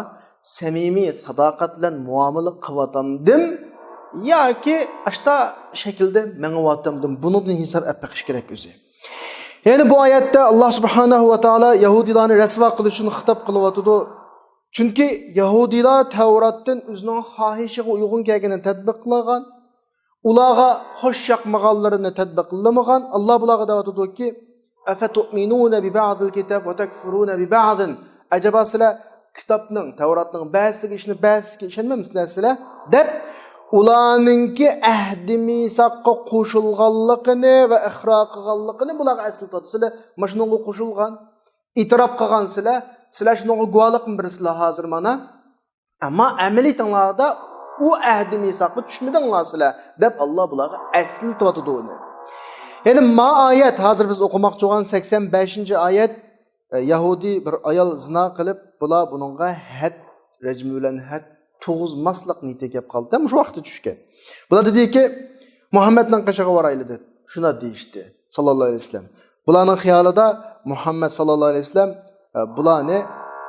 سەمىمىي، ساداقەت بىلەن مۇئامىلە قىلىۋاتامدىم ياكى ئاشتا شەكىلدە مېڭىۋاتامدىم؟ بۇنىڭدىن ھېساب ئەپ بېقىش كېرەك ئۆزى. يەنى بۇ ئايەتتە ئاللا سۇبھانەھۇ ۋە تائالا يەھۇدىيلارنى رەسۋا قىلىش ئۈچۈن خىتاب قىلىۋاتىدۇ. چۈنكى يەھۇدىيلار تەۋراتتىن ئۆزىنىڭ خاھىشىغا ئۇيغۇن كەلگىنىنى تەتبىق قىلغان، ئۇلارغا خوش ياقمىغانلىرىنى تەتبىقلىمىغان. ئاللا بۇلارغا دەۋاتىدۇكى، «أفتؤمنون ببعض الكتاب وتكفرون ببعض.» ئەجەبا سىلەر كىتابنىڭ، تەۋراتنىڭ بەزىسىگە ئىشىنىپ، بەزىسىگە ئىشەنمەمسىلەر سىلەر؟ دەپ، ئۇلارنىڭكى ئەھدى مىساققا قوشۇلغانلىقىنى ۋە ئىقرار قىلغانلىقىنى بۇلارغا ئەسلىتىۋاتىدۇ. سىلەر مانا شۇنىڭغا قوشۇلغان، ئېتىراپ قىلغان سىلەر، سىلەر شۇنىڭغا گۇۋاھلىقمۇ بېرىسىلەر ھازىر مانا؟ ئەمما ئەمەلىيىتىڭلاردا ئۇ ئەھدى مىساققا چۈشمىدىڭلار سىلەر، دەپ ئاللا بۇلارغا ئەسلىتىۋاتىدۇ ئۇنى. يەنى ما ئايەت، ھازىر بىز ئوقۇماقچى بولغان سەكسەن بەشىنچى ئايەت، ئە، يەھۇدىي بىر ئايال زىنا قىلىپ، بۇلار بۇنىڭغا ھەد، رەجمى بىلەن ھەد تۇغۇزماسلىق نىيىتىگە كەپ قالدى. مۇشۇ ۋاقىتتا چۈشكەن. بۇلار دېدىكى، مۇھەممەدنىڭ قېشىغا بارايلى دەپ، شۇنداق دېيىشتى، ساللاللاھۇ ئەلەيھى ۋەسەللەم. بۇلارنىڭ خىيالىدا مۇھەممەد ساللاللاھۇ ئەلەيھى ۋەسەللەم، ئە، بۇلارنى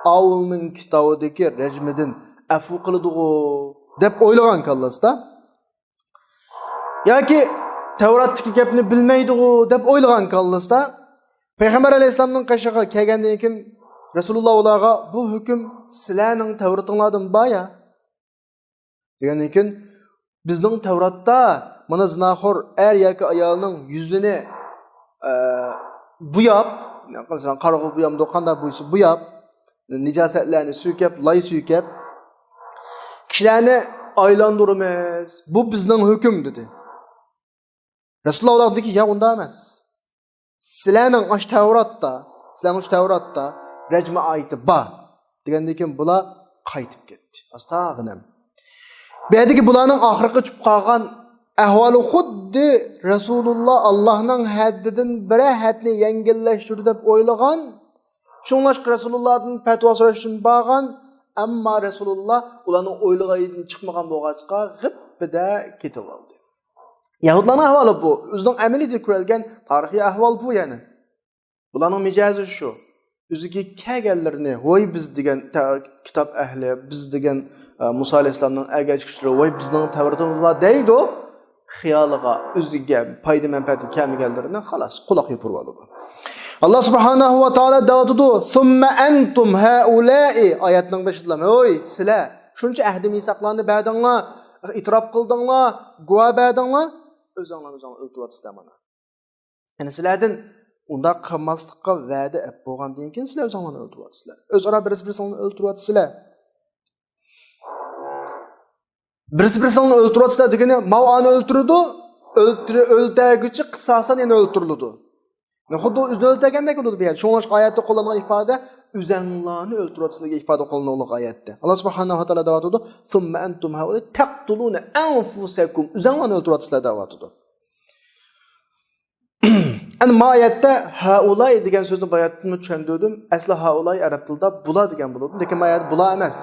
ئاۋۇلنىڭ كىتابىدىكى رەجمىدىن ئەپۇ قىلىدىغۇ دەپ ئويلىغان كاللىسىدا. ياكى تەۋراتتىكى گەپنى بىلمەيدىغۇ دەپ ئويلىغان كاللىسىدا. پەيغەمبەر ئەلەيھىسسالامنىڭ قېشىغا كەلگەندىن كېيىن رەسۇلۇللا ئۇلارغا، بۇ ھۆكۈم سىلەرنىڭ تەۋرىتىڭلاردىمۇ بار يا؟ دېگەندىن كېيىن، بىزنىڭ تەۋراتتا مانا زىناخور ئەر ياكى ئايالنىڭ يۈزىنى، ئە، بوياپ، مەسىلەن، قارىغۇ بويامدۇ، قانداق بويىسا بوياپ، نىجاسەتلەرنى سۈركەپ، لاي سۈركەپ، كىشىلەرنى ئايلاندۇرىمىز. بۇ بىزنىڭ ھۆكۈم، دېدى. رەسۇلۇللا ئۇلارغا دېدىكى، ياق، ئۇنداق ئەمەس. سىلەرنىڭ ئاشۇ تەۋراتتا، سىلەرنىڭ ئاشۇ تەۋراتتا رەجمە ئايىتى بار، دېگەندىن كېيىن بۇلار قايتىپ كەتتى. ئاستاغىنەم. بۇ يەردىكى بۇلارنىڭ ئاخىرقى چۈشۈپ قالغان ئەھۋالى خۇددى رەسۇلۇللا ئاللانىڭ ھەددىدىن بىرەر ھەدنى يەڭگىللەشتۈردى دەپ ئويلىغان، شۇڭلاشقا رەسۇلۇللادىن پەتىۋا سوراشتىن بارغان، ئەمما رەسۇلۇللا ئۇلارنىڭ ئويلىغىنىدىن چىقمىغان بولغاچقا، غىپپىدە كېتىۋالدى. يەھۇدلارنىڭ ئەھۋالى بۇ. ئۆزىنىڭ ئەمەلىيىتىدە كۆرۈلگەن تارىخىي ئەھۋال بۇ يەنى. بۇلارنىڭ مىجەزى شۇ. ئۆزىگە كەلگەنلىرىنى، ۋوي، بىز دېگەن تە-، كىتاب ئەھلى، بىز دېگەن ئە، مۇسا ئەلەيھىسسالامنىڭ ئەگەشكۈچىلىرى، ۋاي، بىزنىڭ تەۋرىتىمىز بار دەيدۇ. خىيالىغا، ئۆزىگە پايدا مەنپەئەتى كەلمىگەنلىرىنى خالاس، قۇلاق يوپۇرۇۋالىدۇ. ئاللا سۇبھانەھۇ ۋە تائالا دەۋاتىدۇ، ثم أنتم هؤلاء، ئايەتنىڭ بېشىدا، ھوي، سىلەر شۇنچە ئەھدى مىساقلارنى بەردىڭلار، ئېتىراپ قىلدىڭلار، گۇۋاھ بەردىڭلار، ئۆزۈڭلار ئۆزۈڭلار ئۆلتۈرۈۋاتىسىلەر مانا. يەنى سىلەردىن ئۇنداق قىلماسلىققا ۋەدە ئەپ بولغاندىن كېيىن سىلەر ئۆزۈڭلارنى ئۆلتۈرۈۋاتىسىلەر. ئۆزئارا بىرسى بىرسىڭلارنى ئۆلتۈرۈۋاتىسىلەر. بىرسى بىرسىڭلارنى ئۆلتۈرۈۋاتىسىلەر دېگىنى، ماۋۇ ئانى ئۆلتۈرىدۇ، ئۆلتۈرە-، ئۆلتۈرگۈچى قىساسەن يەنە ئۆلتۈرۈلىدۇ. يەنى خۇددى ئۆزىنى ئۆلتۈرگەندەك بولىدۇ بۇ يەردە. شۇڭلاشقا ئايەتتە قوللانغان ئىپادە ئۆزەڭلارنى ئۆلتۈرۈۋاتىسىلەر دېگەن ئىپادە قوللىنىلغان ئايەتتە. ئاللا سۇبھانەھۇ ۋە تائالا دەۋاتىدۇ، ثم أنتم هؤلاء تقتلون أنفسكم، ئۆزەڭلارنى ئۆلتۈرۈۋاتىسىلەر دەۋاتىدۇ. ئەنە ما ئايەتتە ھەئۇلاي دېگەن سۆزنى باياتتىنمۇ چۈشەندۈردۈم. ئەسلى ھەئۇلاي ئەرەب تىلىدا بۇلار دېگەن بولىدۇ. لېكىن ما ئايەت بۇلار ئەمەس.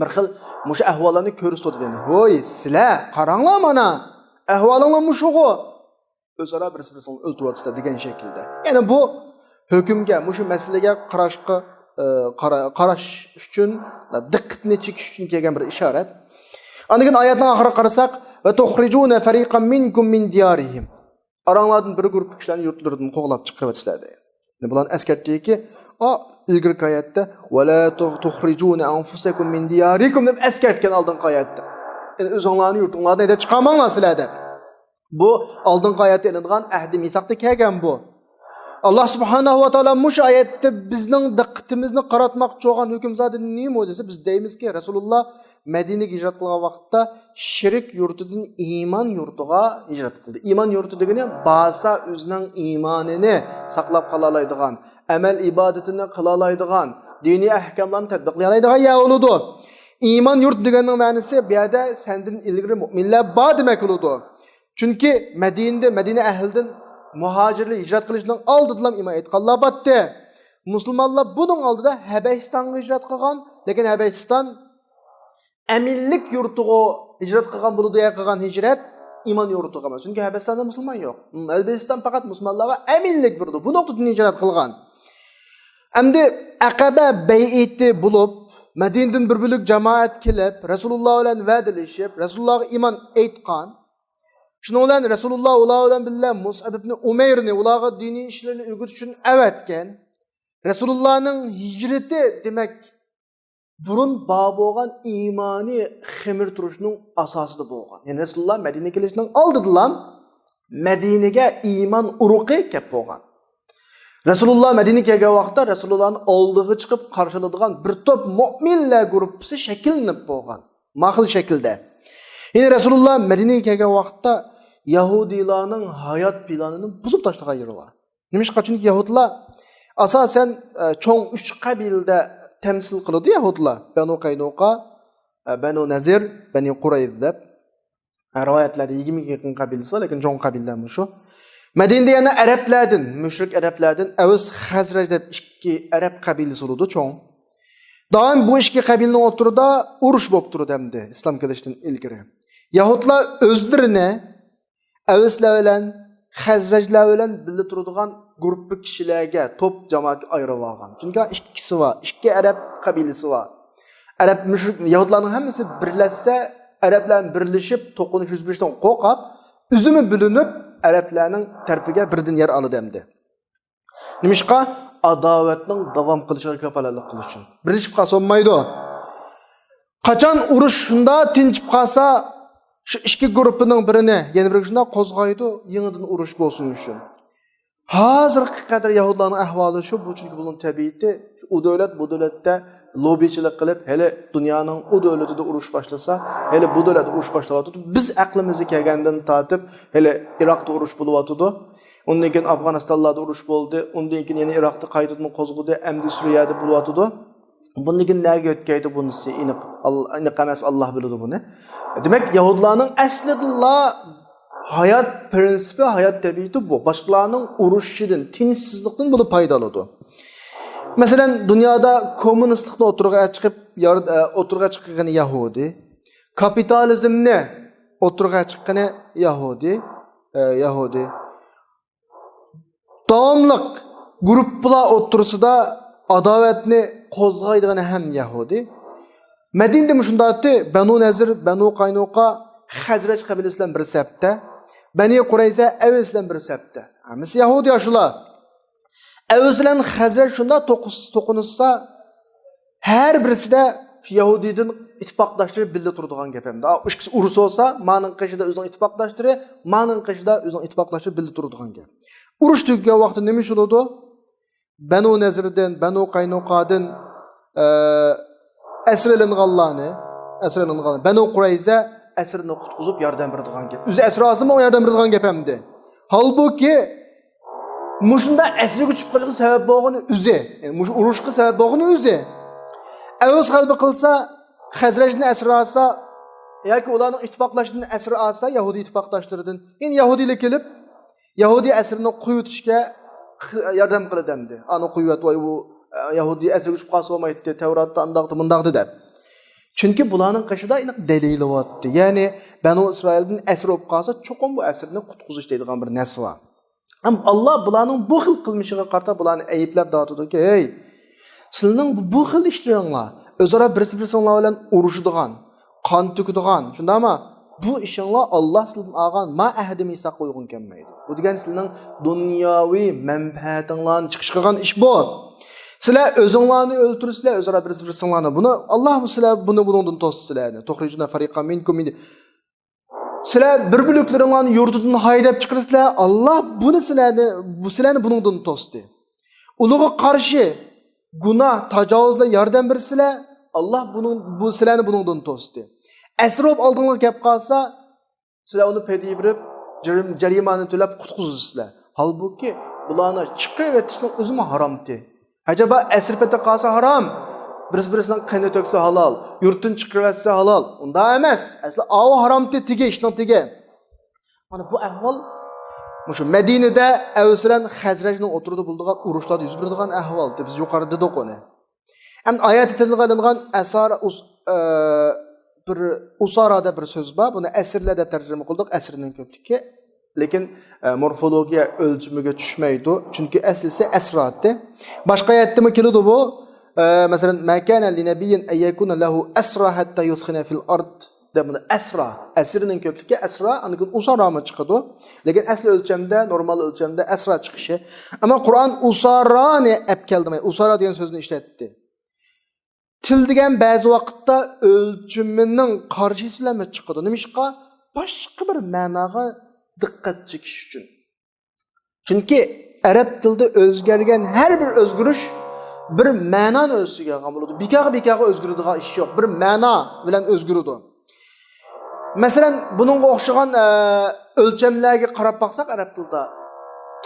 بىر خىل مۇشۇ ئەھۋاللارنى كۆرسىتىۋاتىدۇ. يەنى، ھوي، سىلەر، قاراڭلار مانا، ئەھۋالىڭلار مۇشۇغۇ. ئۆزئارا بىرسى بىرسىنى ئۆلتۈرۈۋاتىسىلەر دېگەن شەكىلدە. يەنى بۇ ھۆكۈمگە، مۇشۇ مەسىلىگە قاراشقا، ئە، قارا-، قاراش ئۈچۈن، دىققىتىنى چېكىش ئۈچۈن كەلگەن بىر ئىشارەت. ئاندىن كېيىن ئايەتنىڭ ئاخىرىغا قارىساق، وتخرجون فريقا منكم من ديارهم. ئاراڭلاردىن بىر گۇرۇپپا كىشىلەرنى يۇرتلىرىدىن قوغلاپ چىقىرىۋەتسىلەر دەيدۇ. بۇلارنى ئەسكەرتتىكى، ئا، ئىلگىرىكى ئايەتتە، ولا تخرجون أنفسكم من دياركم دەپ ئەسكەرتكەن ئالدىنقى ئايەتتە. يەنى ئۆزۈڭلارنى يۇرتۇڭلاردىن ھەيدەپ چىقارماڭلار سىلەر دەپ. بۇ ئالدىنقى ئايەتتە ئېلىنغان ئەھدى مىساقتا كەلگەن بۇ. ئاللا سۇبھانەھۇ ۋە تائالا مۇشۇ ئايەتتە بىزنىڭ دىققىتىمىزنى قاراتماقچى بولغان ھۆكۈم زادى نېمە دېسە، بىز دەيمىزكى، رەسۇلۇللا مەدىنىگە ھىجرەت قىلغان ۋاقىتتا شىرك يۇرتىدىن ئىمان يۇرتىغا ھىجرەت قىلدى. ئىمان يۇرتى دېگىنى بارسا ئۆزىنىڭ ئىمانىنى ساقلاپ قالالايدىغان، ئەمەل ئىبادىتىنى قىلالايدىغان، دىنىي ئەھكاملارنى تەتبىقلىيالايدىغان يەر بولىدۇ. ئىمان يۇرت دېگەننىڭ مەنىسى بۇ يەردە سەندىن ئىلگىرى مۆمىنلەر بار دېمەك بولىدۇ. چۈنكى مەدىنىدە، مەدىنە ئەھلىدىن مۇھاجىرلار ھىجرەت قىلىشنىڭ ئالدىدىلا ئىمان ئېيتقانلار بارتتى. مۇسۇلمانلار بۇنىڭ ئالدىدا ھەبەشىستانغا ھىجرەت قىلغان، لېكىن ھەبەشىستان ئەمىنلىك يۇرتىغا ھىجرەت قىلغان بولىدۇ يا قىلغان ھىجرەت ئىمان يۇرتىغا ئەمەس. چۈنكى ھەبەشىستاندا مۇسۇلمان يوق. ھەبەشىستان پەقەت مۇسۇلمانلارغا ئەمىنلىك بېرىدۇ. بۇ نۇقتىدىن ھىجرەت قىلغان. ئەمدى ئەقەبە بەيئىتى بولۇپ، مەدىنىدىن بىر بۆلەك جامائەت كېلىپ، رەسۇلۇللا بىلەن ۋەدىلىشىپ، رەسۇلۇللاغا ئىمان ئېيتقان. شۇنىڭ بىلەن رەسۇلۇللا ئۇلار بىلەن بىللە مۇسئەب ئىبنى ئۇمەيرنى ئۇلارغا دىنىي ئىشلارنى ئۆگىتىش ئۈچۈن ئەۋەتكەن. رەسۇلۇللانىڭ ھىجرىتى، دېمەك، بۇرۇن بار بولغان ئىمانىي خېمىر تۇرۇشنىڭ ئاساسىدا بولغان. يەنى رەسۇلۇللا مەدىنىگە كېلىشنىڭ ئالدىدىلا مەدىنىگە ئىمان ئۇرۇقى كەپ بولغان. رەسۇلۇللا مەدىنىگە كەلگەن ۋاقىتتا رەسۇلۇللانى ئالدىغا چىقىپ قارشى ئالىدىغان بىر توپ مۆمىنلەر گۇرۇپپىسى شەكىللىنىپ بولغان. ماخىل شەكىلدە. يەنى رەسۇلۇللا مەدىنىگە كەلگەن ۋاقىتتا يەھۇدىيلارنىڭ ھايات پىلانىنى بۇزۇپ تاشلىغان يېرى بار. نېمىشقا؟ چۈنكى يەھۇدىيلار ئاساسەن، ئە، چوڭ ئۈچ قەبىلىدە تەمسىل قىلىدۇ يەھۇدىيلار. بەنۇ قەينۇقا، ئە، بەنۇ نەزىر، بەنۇ قۇرەيزە دەپ. ئە، رىۋايەتلەردە يىگىرمە ئىككى يېقىن قەبىلىسى بار، لېكىن چوڭ قەبىلىلەر مۇشۇ. مەدىنىدە يەنە ئەرەبلەردىن، مۇشرىك ئەرەبلەردىن ئەۋس، خەزرەج دەپ ئىككى ئەرەب قەبىلىسى بولىدۇ، چوڭ. دائىم بۇ ئىككى قەبىلىنىڭ ئوتتۇرىدا ئۇرۇش بولۇپ تۇرىدۇ ئەمدى ئىسلام كېلىشتىن ئىلگىرى. يەھۇدلار ئۆزلىرىنى ئەۋسلەر بىلەن خەزرەجلەر بىلەن بىللە تۇرىدىغان گۇرۇپپا كىشىلەرگە، توپ جامائەتكە ئايرىۋالغان. چۈنكى ئىككىسى بار، ئىككى ئەرەب قەبىلىسى بار. ئەرەب مۇشرىك يەھۇدلارنىڭ ھەممىسى بىرلەشسە، ئەرەبلەر بىلەن بىرلىشىپ توقۇنۇش يۈز بېرىشتىن قورقۇپ، ئۆزىمۇ بۆلۈنۈپ، ئەرەبلەرنىڭ تەرىپىگە بىردىن يەر ئالىدۇ ئەمدى. نېمىشقا؟ ئاداۋەتنىڭ داۋام قىلىشىغا كاپالەتلىك قىلىش ئۈچۈن. بىرلىشىپ قالسا بولمايدۇ. قاچان ئۇرۇش شۇنداق تىنچىپ قالسا، شۇ ئىككى گۇرۇپپىنىڭ بىرىنى يەنە بىرىگە شۇنداق قوزغايدۇ، يېڭىدىن ئۇرۇش بولسۇن ئۈچۈن. ھازىرغا قەدەر يەھۇدلارنىڭ ئەھۋالى شۇ، بۇ چۈنكى بۇنىڭ تەبىئىتى، ئۇ دۆلەت بۇ دۆلەتتە لوببىچىلىق قىلىپ، ھېلى دۇنيانىڭ ئۇ دۆلىتىدە ئۇرۇش باشلىسا، ھېلى بۇ دۆلەتتە ئۇرۇش باشلاۋاتىدۇ. بىز ئەقلىمىزگە كەلگەندىن تارتىپ، ھېلى ئىراقتا ئۇرۇش بولۇۋاتىدۇ. ئۇندىن كېيىن ئافغانىستانلاردا ئۇرۇش بولدى. ئۇندىن كېيىن يەنە ئىراقتا قايتىدىن قوزغىدى. ئەمدى سۈرىيەدە بولۇۋاتىدۇ. بۇندىن كېيىن نەگە ئۆتكەيدۇ بۇنىسى؟ ئېنىق، ئال-، ئېنىق ئەمەس، ئاللا بىلىدۇ بۇنى. دېمەك، يەھۇدلارنىڭ ئەسلىدىلا ھايات پىرىنسىپى، ھايات تەبىئىتى بۇ. باشقىلارنىڭ ئۇرۇشىدىن، تىنچسىزلىقتىن بۇلار پايدا ئالىدۇ. مەسىلەن، دۇنيادا كوممۇنىستلىقنى ئوتتۇرىغا چىقىپ، يار-، ئە، ئوتتۇرىغا چىققىنى يەھۇدىي. كاپىتالىزمنى ئوتتۇرىغا چىققىنى يەھۇدىي. ئە، يەھۇدىي. داۋاملىق گۇرۇپپىلار ئوتتۇرىسىدا ئاداۋەتنى قوزغايدىغىنى ھەم يەھۇدىي. مەدىنىدە مۇشۇنداق ئىدى، بەنۇ نەزىر، بەنۇ قاينۇقا، خەزرەج قەبىلىسى بىلەن بىر سەپتە، بەنى قۇرەيزە، ئەۋس بىلەن بىر سەپتە. ھەممىسى يەھۇدىي ئاشۇلار. ئەۋس بىلەن خەزرەج شۇنداق توقۇس-، توقۇنۇشسا، ھەر بىرسىدە شۇ يەھۇدىيدىن ئىتتىپاقداشلىرى بىللە تۇرىدىغان گەپ ئەمدى. ئا، ئىككىسى ئۇرۇشسا، مانىڭ قېشىدا ئۆزىنىڭ ئىتتىپاقداشلىرى، مانىڭ قېشىدا ئۆزىنىڭ ئىتتىپاقداشلىرى بىللە تۇرىدىغان گەپ. ئۇرۇش تۈگىگەن ۋاقىتتا نېمە ئىش بولىدۇ؟ بەنۇ نەزىردىن، بەنۇ قاينۇقادىن، ئە، ئەسىر ئېلىنغانلارنى، ئەسىر ئېلىنغان، بەنۇ قۇرەيزە ئەسىرنى قۇتقۇزۇپ ياردەم بېرىدىغان گەپ. ئۆزى ئەسىر ئالسىمۇ ياردەم بېرىدىغان گەپ ئەمدى. ھالبۇكى، مۇشۇنداق ئەسىرگە چۈشۈپ قېلىشقا سەۋەب بولغىنى ئۆزى. يەنى مۇشۇ ئۇرۇشقا سەۋەب بولغىنى ئۆزى. ئەۋس غەلىبە قىلسا، خەزرەجدىن ئەسىر ئالسا، ياكى ئۇلارنىڭ ئىتتىپاقداشلىرىدىن ئەسىر ئالسا، يەھۇدىي ئىتتىپاقداشلىرىدىن. يەنى يەھۇدىيلار كېلىپ، يەھۇدىي ئەسىرنى قويۇۋېتىشكە ياردەم قىلىدۇ ئەمدى. ئانا قويۇۋەت، ۋاي، بۇ، ئە، يەھۇدىي ئەسىرگە چۈشۈپ قالسا بولمايتتى، تەۋراتتا ئانداقتى، مۇنداقتى دەپ. چۈنكى بۇلارنىڭ قېشىدا ئېنىق دەلىلى بارتتى. يەنى بەنۇ ئىسرائىلدىن ئەسىر بولۇپ قالسا، چوقۇم بۇ ئەسىرنى قۇتقۇزۇش دەيدىغان بىر نەرسە بار. ئەمما ئاللا بۇلارنىڭ بۇ خىل قىلمىشىغا قارىتا بۇلارنى ئەيىبلەپ دەۋاتىدۇكى، ھەي، سىلىنىڭ بۇ، بۇ خىل ئىشلىرىڭلار، ئۆزئارا بىرسى بىرسىڭلار بىلەن ئۇرۇشىدىغان، قان تۆكىدىغان، شۇنداقمۇ؟ بۇ ئىشىڭلار ئاللا سىلىدىن ئالغان ما ئەھدى مىساققا ئۇيغۇن كەلمەيدۇ. بۇ دېگەن سىلىنىڭ دۇنياۋى مەنپەئەتىڭلارنى چىقىش قىلغان ئىش بۇ. سىلەر ئۆزۈڭلارنى ئۆلتۈرىسىلەر، ئۆزئارا بىرسى بىرسىڭلارنى. بۇنى ئاللا بۇ سىلەر بۇنى بۇنىڭدىن توستى سىلەرنى. تۇخرىجۇنا فريقا مىنكۇم من سىلەر بىر بۆلەكلىرىڭلارنى يۇرتىدىن ھايداپ چىقىرىسىلەر، ئاللا بۇنى سىلەرنى، بۇ سىلەرنى بۇنىڭدىن توستى. ئۇلارغا قارشى گۇناھ، تاجاۋۇزلار ياردەم بېرىسىلەر، ئاللا بۇنىڭ، بۇ سىلەرنى بۇنىڭدىن توستى. ئەسىر بولۇپ ئالدىڭلارغا كەپ قالسا، سىلەر ئۇنى پەيدا بېرىپ، جەرىم-، جەرىمانە تۆلەپ قۇتقۇزىسىلەر. ھالبۇكى، بۇلارنى چىقىرىۋېتىشنىڭ ئۆزىمۇ ھارامتى. ئەجەبا ئەسىر پېتى قالسا ھارام، بىرسى بىرسىنىڭ قېنى تۆكسە ھالال، يۇرتتىن چىقىرىۋەتسە ھالال. ئۇنداق ئەمەس. ئەسلى ئاۋۇ ھارامتى تېگى، ئىشنىڭ تېگى. مانا بۇ ئەھۋال مۇشۇ مەدىنىدە ئەۋس بىلەن خەزرەجنىڭ ئوتتۇرىدا بولىدىغان ئۇرۇشلاردا يۈز بېرىدىغان ئەھۋال. بىز يۇقىرىدا دېدۇق ئۇنى. ئەمدى ئايەتتە تىلغا ئېلىنغان ئەسار، ئۇس-، ئە، بىر ئۇسارا دەپ بىر سۆز بار. بۇنى ئەسىرلەر دەپ تەرجىمە قىلدۇق. ئەسىرنىڭ كۆپلۈكى. لېكىن، ئە، مورفولوگىيە ئۆلچىمىگە چۈشمەيدۇ. چۈنكى ئەسلىسى ئەسراتى. باشقا ئايەتتىمۇ كېلىدۇ بۇ. ئە، مەسىلەن، ما كان لنبي أن يكون له أسرى حتى يثخن في الأرض. دەپ بۇنى ئەسرا، ئەسىرنىڭ كۆپلۈكى ئەسرا، ئاندىن كېيىن ئۇسارامۇ چىقىدۇ. لېكىن ئەسلى ئۆلچەمدە، نورمال ئۆلچەمدە ئەسرا چىقىشى. ئەمما قۇرئان ئۇسارانى ئەپ كەلدى، ئۇسارا دېگەن سۆزنى ئىشلەتتى. تىل دېگەن بەزى ۋاقىتتا ئۆلچىمىنىڭ قارشىسى بىلەن چىقىدۇ. نېمىشقا؟ باشقا بىر مەناغا دىققەت چېكىش ئۈچۈن. چۈنكى ئەرەب تىلىدا ئۆزگەرگەن ھەر بىر ئۆزگىرىش بىر مەنانى ئۆز ئىچىگە ئالغان بولىدۇ. بىكارغا، بىكارغا ئۆزگىرىدىغان ئىش يوق. بىر مەنا بىلەن ئۆزگىرىدۇ. مەسىلەن، بۇنىڭغا ئوخشىغان، ئە، ئۆلچەملەرگە قاراپ باقساق، ئەرەب تىلىدا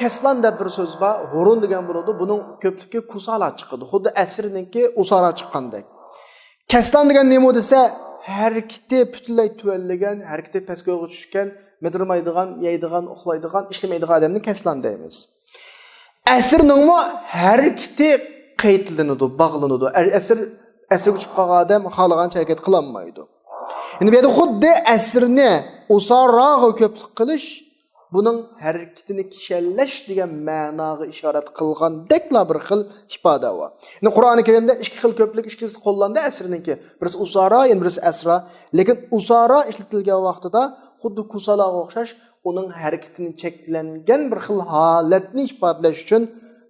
كەسلان دەپ بىر سۆز بار، ھۇرۇن دېگەن بولىدۇ. بۇنىڭ كۆپلۈكى كۇسالا چىقىدۇ. خۇددى ئەسىرنىڭكى ئۇسارا چىققاندەك. كەسلان دېگەن نېمە دېسە، ھەرىكىتى پۈتۈنلەي تۆۋەنلىگەن، ھەرىكىتى پەسكويغا چۈشكەن، مىدىرمايدىغان، يەيدىغان، ئۇخلايدىغان، ئىشلىمەيدىغان ئادەمنى كەسلان دەيمىز. ئەسىرنىڭمۇ ھەرىكىتى قەيتلىنىدۇ، باغلىنىدۇ. ئە-، ئەسىر، ئەسىرگە چۈشۈپ قالغان ئادەم خالىغانچە ھەرىكەت قىلالمايدۇ. يەنى بۇ يەردە خۇددى ئەسىرنى ئۇساراغا كۆپلۈك قىلىش، بۇنىڭ ھەرىكىتىنى كىشەنلەش دېگەن مەناغا ئىشارەت قىلغاندەكلا بىر خىل ئىپادە بار. يەنى قۇرئانى كەرىمدە ئىككى خىل كۆپلۈك، ئىككىسى قوللاندا ئەسىرنىڭكى. بىرسى ئۇسارا، يەنە بىرسى ئەسرا. لېكىن ئۇسارا ئىشلىتىلگەن ۋاقتىدا خۇددى كۇسالاغا ئوخشاش ئۇنىڭ ھەرىكىتىنى چەكلەنگەن بىر خىل ھالەتنى ئىپادىلەش ئۈچۈن،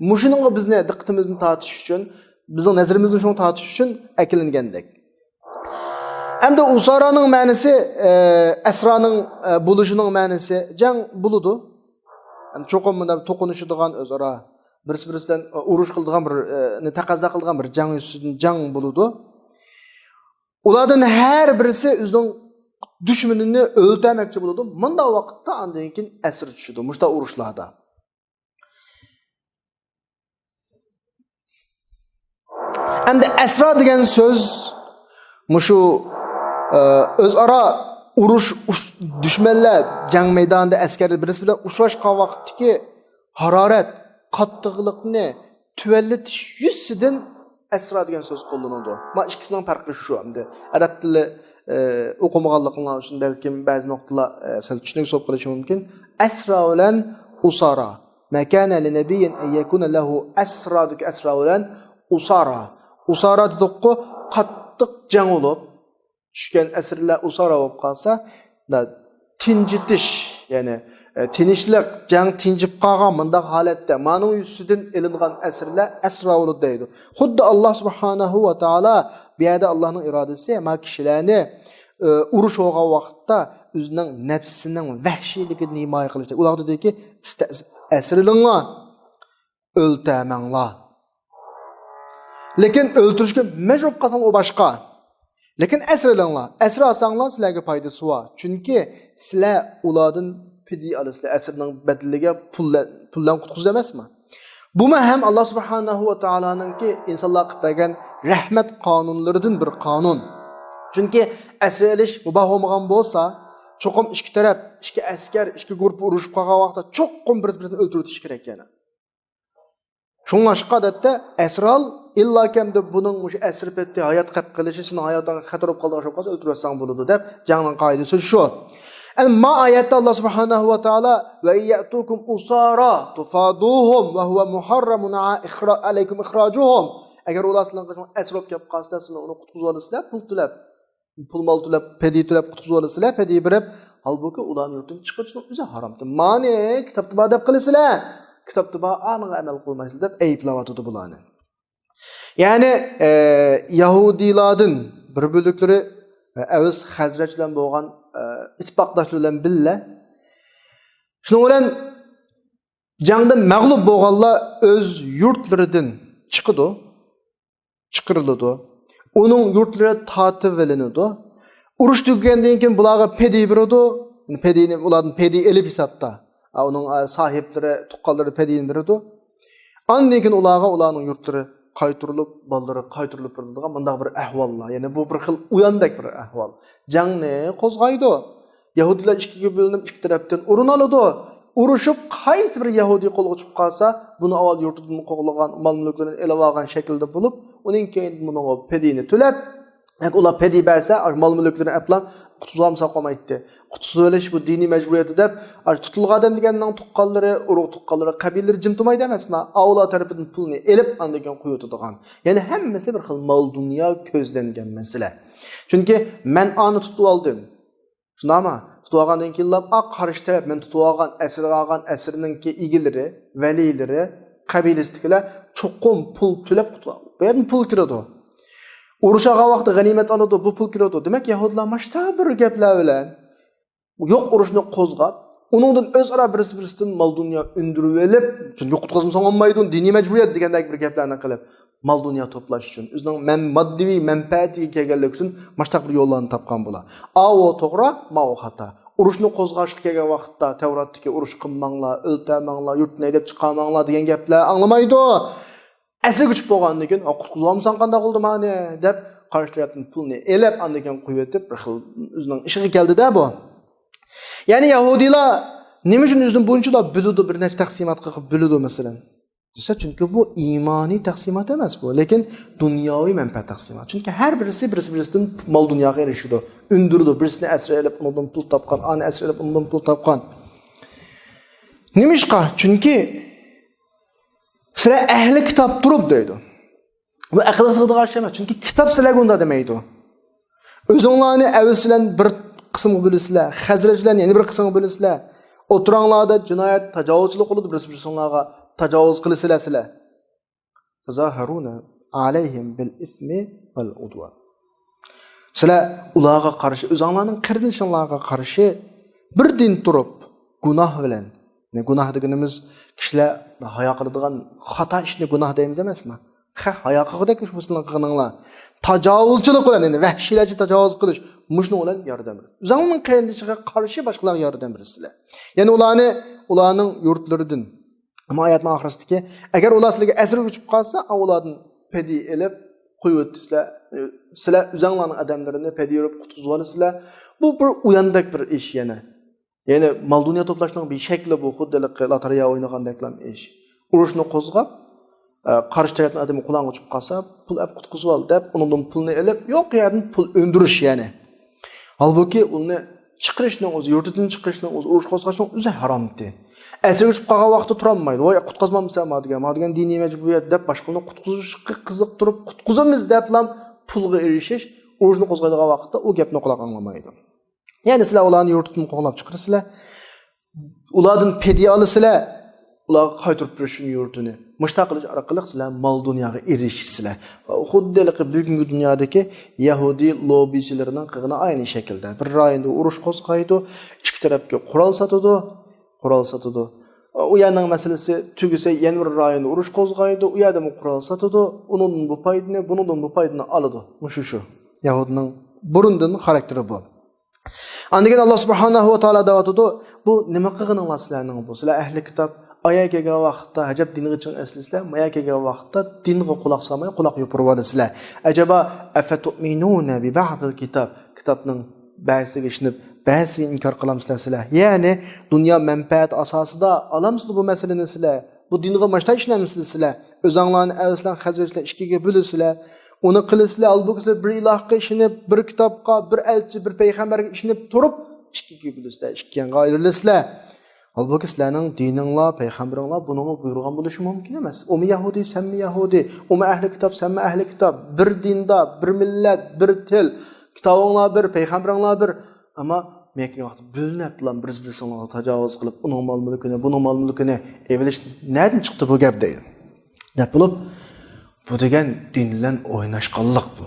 مۇشۇنىڭغا بىزنى دىققىتىمىزنى تارتىش ئۈچۈن، بىزنىڭ نەزىرىمىزنى شۇنىڭغا تارتىش ئۈچۈن ئەكېلىنگەندەك. ئەمدى ئۇسارانىڭ مەنىسى، ئە، ئەسرانىڭ، ئە، بولۇشىنىڭ مەنىسى جەڭ بولىدۇ. يەنى چوقۇم مۇنداق توقۇنۇشىدىغان ئۆزئارا، بىرسى بىرسى بىلەن ئۇرۇش قىلىدىغان بىر، ئە، نى تەقەززا قىلىدىغان بىر جەڭ يۈزىسىدىن جەڭ بولىدۇ. ئۇلاردىن ھەر بىرسى ئۆزىنىڭ دۈشمىنىنى ئۆلتۈرمەكچى بولىدۇ. مۇنداق ۋاقىتتا ئاندىن كېيىن ئەسىر چۈشىدۇ مۇشۇنداق ئۇرۇشلاردا. ئەمدى ئەسرا دېگەن سۆز مۇشۇ، ئە، ئۆزئارا ئۇرۇش، ئۇش-، دۈشمەنلەر جەڭ مەيدانىدا ئەسكەرلەر بىرسى بىلەن ئۇچراشقان ۋاقىتتىكى ھارارەت، قاتتىقلىقنى تۆۋەنلىتىش يۈزىسىدىن ئەسرا دېگەن سۆز قوللىنىلىدۇ. ما ئىككىسىنىڭ پەرقى شۇ ئەمدى. ئەرەب تىلى، ئە، ئوقۇمىغانلىقىڭلار ئۈچۈن بەلكىم بەزى نۇقتىلار، ئە، سەل چۈشىنىكسىز بولۇپ قېلىشى مۇمكىن. ئەسرا بىلەن ئۇسارا. ما كان لنبي أن يكون له أسرى دىكى ئەسرا بىلەن ئۇسارا. ئۇسارا دېدۇققۇ، قات-، قاتتىق جەڭ بولۇپ، چۈشكەن ئەسىرلەر ئۇسارا بولۇپ قالسا، دا-، تىنجىتىش، يەنى، ئە، تىنچلىق، جەڭ تىنجىپ قالغان مۇنداق ھالەتتە، مانىڭ يۈزىسىدىن ئېلىنغان ئەسىرلەر ئەسرا بولىدۇ دەيدۇ. خۇددى ئاللا سۇبھانەھۇ ۋە تائالا بۇ يەردە ئاللانىڭ ئىرادىسى، ما كىشىلەرنى، ئە، ئۇرۇش بولغان ۋاقىتتا ئۆزىنىڭ نەپسىنىڭ ۋەھشىيلىكىنى ھىمايە قىلىشتا. ئۇلارغا دېدىكى، ئەسىرلىڭلار. ئۆلتۈرمەڭلار. لېكىن ئۆلتۈرۈشكە مەجبۇر قالساڭلار ئۇ باشقا. لېكىن ئەسىر ئېلىڭلار. ئەسىر ئالساڭلار سىلەرگە پايدىسى بار. چۈنكى سىلەر ئۇلاردىن پىدىيە ئالىسىلەر. ئەسىرنىڭ بەدىلىگە پۇل، پۇل بىلەن قۇتقۇزىدۇ ئەمەسمۇ؟ بۇمۇ ھەم ئاللا سۇبھانەھۇ ۋە تائالانىڭكى ئىنسانلارغا قىلىپ بەرگەن رەھمەت قانۇنلىرىدىن بىر قانۇن. چۈنكى ئەسىر ئېلىش مۇباھ بولمىغان بولسا، چوقۇم ئىككى تەرەپ، ئىككى ئەسكەر، ئىككى گۇرۇپپا ئۇرۇشۇپ قالغان ۋاقىتتا چوقۇم بىرسى بىرسىنى ئۆلتۈرۈۋېتىشى كېرەك يەنە. شۇڭلاشقا ئادەتتە ئەسىر ئال، ئىللا كەمدە بۇنىڭ مۇشۇ ئەسىر پېتى ھايات قېلىپ قېلىشى سېنىڭ ھاياتىڭغا خەتەر بولۇپ قالىدىغان ئىش بولۇپ قالسا ئۆلتۈرۈۋەتسەڭ بولىدۇ دەپ جەڭنىڭ قائىدىسى شۇ. ئەمما ئايەتتە ئاللا سۇبھانەھۇ ۋە تائالا، «ۋە ئىن يەئتۇكۇم ئۇسارا تۇفادۇھۇم ۋە ھۇۋە مۇھەررەمۇن ئەلەيكۇم ئىخراجۇھۇم.» ئەگەر ئۇلار سىلەرنىڭ قېشىڭلارغا ئەسىر بولۇپ كېلىپ قالسا، سىلەر ئۇنى قۇتقۇزۇۋالىسىلەر، پۇل تۆلەپ. پۇل مال تۆلەپ، پەدىيە تۆلەپ قۇتقۇزۇۋالىسىلەر، پەدىيە بېرىپ. ھالبۇكى، ئۇلارنى يۇرتتىن چىقىرىشنىڭ ئۆزى ھارامتى. مانا، كىتابتا بار دەپ قىلىسىلەر، كىتابتا بار، ئانىڭغا ئەمەل قىلمايسىلەر دەپ ئەيىبلەۋاتىدۇ بۇلارنى. يەنى، ئە، يەھۇدىيلاردىن بىر بۆلەكلىرى، ئە، ئەۋس خەزرەج بىلەن بولغان، ئە، ئىتتىپاقداشلىرى بىلەن بىللە. شۇنىڭ بىلەن جەڭدە مەغلۇپ بولغانلار ئۆز يۇرتلىرىدىن چىقىدۇ. چىقىرىلىدۇ. ئۇنىڭ يۇرتلىرى تارتىۋېلىنىدۇ. ئۇرۇش تۈگىگەندىن كېيىن بۇلارغا پەدىيە بېرىدۇ. پەدىيىنى، ئۇلاردىن پەدىيە ئېلىپ ھېسابتا. ئا، ئۇنىڭ، ئا، ساھىبلىرى، تۇغقانلىرى پەدىيىنى بېرىدۇ. ئاندىن كېيىن ئۇلارغا ئۇلارنىڭ يۇرتلىرى قايتۇرۇلۇپ، بالىلىرى قايتۇرۇلۇپ بېرىلىدىغان مۇنداق بىر ئەھۋاللار. يەنى بۇ بىر خىل ئۇياندەك بىر ئەھۋال. جەڭنى قوزغايدۇ. يەھۇدىيلار ئىككىگە بۆلۈنۈپ، ئىككى تەرەپتىن ئورۇن ئالىدۇ. ئۇرۇشۇپ، قايسى بىر يەھۇدىي قولغا چۈشۈپ قالسا، بۇنى ئاۋۋال يۇرتىدىن قوغلىغان، مال-مۈلۈكلىرىنى ئېلىۋالغان شەكىلدە بولۇپ، ئۇنىڭ كېيىن بۇنىڭغا پەدىيىنى تۆلەپ، ياكى ئۇلار پەدىيە بەرسە، ئاشۇ مال-مۈلۈكلىرىنى ئەپلا قۇتقۇزۇۋالمىسا قالمايتتى. قۇتقۇزۇۋېلىش بۇ دىنىي مەجبۇرىيەت دەپ، ئاشۇ تۇتۇلغان ئادەم دېگەننىڭ تۇغقانلىرى، ئۇرۇق تۇغقانلىرى، قەبىلىلىرى جىم تۇرمايدۇ ئەمەسما، ئاۋۇلار تەرىپىدىن پۇلنى ئېلىپ، ئاندىن كېيىن قويۇۋېتىدىغان. يەنى ھەممىسى بىر خىل مال-دۇنيا كۆزلەنگەن مەسىلە. چۈنكى مەن ئانى تۇتۇۋالدىم. شۇنداقمۇ؟ تۇتۇۋالغاندىن كېيىنلا، ئا، قارشى تەرەپ، مەن تۇتۇۋالغان، ئەسىرگە ئالغان ئەسىرنىڭكى ئىگىلىرى، ۋەلىيلىرى، قەبىلىسىدىكىلەر چوقۇم پۇل تۆلەپ قۇتۇلغان. بۇ يەردىن پۇل كىرىدۇ. ئۇرۇش ئالغان ۋاقىتتا غەنىيمەت ئالىدۇ، بۇ پۇل كىرىدۇ. دېمەك، يەھۇدىيلار ماشتا بىر گەپلەر بىلەن يوق ئۇرۇشنى قوزغاپ، ئۇنىڭدىن ئۆزئارا بىرسى-بىرسىدىن مال-دۇنيا ئۈندۈرۈۋېلىپ، چۈنكى قۇتقۇزمىساڭ بولمايدۇ، دىنىي مەجبۇرىيەت دېگەندەك بىر گەپلەرنى قىلىپ، مال-دۇنيا توپلاش ئۈچۈن، ئۆزىنىڭ مەن-، ماددىي مەنپەئەتىگە كەلگەنلىكى ئۈچۈن ماشتاق بىر يوللارنى تاپقان بۇلار. ئاۋۇ توغرا، ماۋۇ خاتا. ئۇرۇشنى قوزغاشقا كەلگەن ۋاقىتتا تەۋراتتىكى «ئۇرۇش قىلماڭلار، ئۆلتۈرمەڭلار، يۇرتتىن ھەيدەپ چىقارماڭلار» دېگەن گەپلەر ئاڭلىمايدۇ. ئەسىرگە چۈشۈپ بولغاندىن كېيىن، «ئا، قۇتقۇزۇۋالمىساڭ قانداق بولدى مانى؟» دەپ، قارشى تەرەپتىن پۇلنى ئېلىپ، ئاندىن كېيىن قويۇۋېتىپ، بىر خىل ئۆزىنىڭ ئىشىغا كەلدى-دە بۇ. يەنى يەھۇدىيلار نېمە ئۈچۈن ئۆزىنى بۇنچىلا بۆلىدۇ، بىر نەچچە تەقسىماتقا قىلىپ بۆلىدۇ، مەسىلەن؟ دېسە، چۈنكى بۇ ئىمانىي تەقسىمات ئەمەس بۇ، لېكىن دۇنياۋى مەنپەئەت تەقسىمات. چۈنكى ھەر بىرسى بىرسى بىرسىدىن مال-دۇنياغا ئېرىشىدۇ، ئۈندۈرىدۇ، بىرسىنى ئەسىر ئېلىپ، ئۇنىڭدىن پۇل تاپقان، ئانى ئەسىر ئېلىپ، ئۇنىڭدىن پۇل تاپقان. نېمىشقا؟ چۈنكى سىلەر ئەھلى كىتاب تۇرۇپ دەيدۇ. بۇ ئەقىلگە سىغىدىغان ئىش ئەمەس. چۈنكى كىتاب سىلەرگە ئۇنداق دېمەيدۇ. ئۆزۈڭلارنى ئەۋس بىلەن بىر قىسىمغا بۆلىسىلەر، خەزرەج بىلەن يەنە بىر قىسىمغا بۆلىسىلەر. ئوتتۇراڭلاردا جىنايەت، تاجاۋۇزچىلىق بولىدۇ، بىرسى بىرسىڭلارغا تاجاۋۇز قىلىسىلەر سىلەر. تازاھىرۇنە ئەلەيھىم بىل ئىسمى ۋەل ئۇدۋان. سىلەر ئۇلارغا قارشى، ئۆزۈڭلارنىڭ قېرىندىشىڭلارغا قارشى بىردىن تۇرۇپ، گۇناھ بىلەن، يەنى گۇناھ دېگىنىمىز كىشىلەر ھايا قىلىدىغان خاتا ئىشنى گۇناھ دەيمىز ئەمەسمۇ؟ خە، ھايا قىلغۇدەك ئىش بۇ سىلەرنىڭ قىلغىنىڭلار. تاجاۋۇزچىلىق بىلەن، يەنى ۋەھشىيلەرچە تاجاۋۇز قىلىش، مۇشۇنىڭ بىلەن ياردەم بېرىڭ. ئۆزۈڭنىڭ قېرىندىشىغا قارشى باشقىلارغا ياردەم بېرىسىلەر. يەنى ئۇلارنى، ئۇلارنىڭ يۇرتلىرىدىن، ئەمما ئايەتنىڭ ئاخىرىسىدىكى، ئەگەر ئۇلار سىلەرگە ئەسىرگە ئۇچۇپ قالسا، ئۇلاردىن پەدىيە ئېلىپ قويۇۋېتىسىلەر، سىلەر ئۆزۈڭلارنىڭ ئادەملىرىنى پەدىيە بېرىپ قۇتقۇزۇۋالىسىلەر. بۇ بىر ئويۇندەك بىر ئىش يەنە. يەنى مال-دۇنيا توپلاشنىڭ بىر شەكلى بۇ، خۇددى ھېلىقى لاتارىيا ئوينىغاندەكلا ئىش. ئۇرۇشنى قوزغاپ، ئە، قارشى تەرەپنىڭ ئادىمى قۇلاققا چۈشۈپ قالسا، پۇل ئەپ قۇتقۇزۇۋال دەپ، ئۇنىڭدىن پۇلنى ئېلىپ، يوق يەردىن پۇل ئۆندۈرۈش يەنى. ھالبۇكى، ئۇنى چىقىرىشنىڭ ئۆزى، يۇرتىدىن چىقىرىشنىڭ ئۆزى، ئۇرۇش قوزغاشنىڭ ئۆزى ھارامتى. ئەسىرگە چۈشۈپ قالغان ۋاقىتتا تۇرالمايدۇ. ۋاي، قۇتقۇزمامسەن ما دېگەن، ما دېگەن دىنىي مەجبۇرىيەت دەپ، باشقىلارنى قۇتقۇزۇشقا قىزىقتۇرۇپ، قۇتقۇزىمىز دەپلا پۇلغا ئېرىشىش ئۇرۇشنى قوزغايدىغان ۋاقىتتا ئۇ گەپنى قۇلاق ئاڭلىمايدۇ. يەنى سىلەر ئۇلارنى يۇرتىدىن قوغلاپ چىقىرىسىلەر. ئۇلاردىن پىدىيە ئالىسىلەر. ئۇلارغا قايتۇرۇپ بېرىش ئۈچۈن يۇرتىنى. مۇشۇنداق قىلىش ئارقىلىق سىلەر مال دۇنياغا ئېرىشىسىلەر. خۇددى ھېلىقى بۈگۈنكى دۇنيادىكى يەھۇدىي لوببىچىلىرىنىڭ قىلغىنى ئەينى شەكىلدە. بىر رايوندا ئۇرۇش قوزغايدۇ، ئىككى تەرەپكە قورال ساتىدۇ، قورال ساتىدۇ. ئۇ يەرنىڭ مەسىلىسى تۈگىسە، يەنە بىر رايوندا ئۇرۇش قوزغايدۇ، ئۇ يەردىمۇ قورال ساتىدۇ، ئۇنىڭدىن بۇ پايدىنى، بۇنىڭدىن بۇ پايدىنى ئالىدۇ. مۇشۇ شۇ. يەھۇدنىڭ بۇرۇندىن خاراكتېرى بۇ. ئاندىن كېيىن ئاللا سۇبھانەھۇ ۋە تائالا دەۋاتىدۇ، بۇ نېمە قىلغىنىڭلار سىلەرنىڭ بۇ؟ سىلەر ئەھلى كىتاب، ئايەت كەلگەن ۋاقىتتا، ئەجەب دىنغا چىڭ ئەسلىسىلەر، مايا كەلگەن ۋاقىتتا دىنغا قۇلاق سالماي، قۇلاق يوپۇرۇۋالىسىلەر. ئەجەبا، ئەفەتۇئمىنۇنە بىبەزىل كىتاب، كىتابنىڭ بەزىسىگە ئىشىنىپ، بەزىسىگە ئىنكار قىلامسىلەر سىلەر؟ يەنى دۇنيا مەنپەئەت ئاساسىدا ئالامسىلەر بۇ مەسىلىنى سىلەر؟ بۇ دىنغا ماشتا ئىشىنەمسىلەر سىلەر؟ ئۆزەڭلارنى ئەۋسلەر، خەزرەجلەر ئىككىگە بۆلىسىلەر. ئۇنى قىلىسىلەر، ھالبۇكى سىلەر بىر ئىلاھقا ئىشىنىپ، بىر كىتابقا، بىر ئەلچى، بىر پەيغەمبەرگە ئىشىنىپ تۇرۇپ، ئىككىگە بۆلىسىلەر، ئىككى يانغا ئايرىلىسىلەر. ھالبۇكى سىلەرنىڭ دىنىڭلار، پەيغەمبىرىڭلار بۇنىڭغا بۇيرۇغان بولۇشى مۇمكىن ئەمەس. ئۇمۇ يەھۇدىي، سەنمۇ يەھۇدىي، ئۇمۇ ئەھلى كىتاب، سەنمۇ ئەھلى كىتاب، بىر دىندا، بىر مىللەت، بىر تىل، كىتابىڭلار بىر، پەيغەمبىرىڭلار بىر. ئەمما مەككىگە ۋاقىت بۆلۈنۈپ، بىر-بىرسىڭلارغا تاجاۋۇز قىلىپ، ئۇنىڭ مال-مۈلكىنى، بۇنىڭ مال-مۈلكىنى ئېلىۋېلىش نەدىن چىقتى بۇ گەپ دەيدۇ. دەپ بولۇپ، بۇ دېگەن دىن بىلەن ئويناشقانلىق بۇ.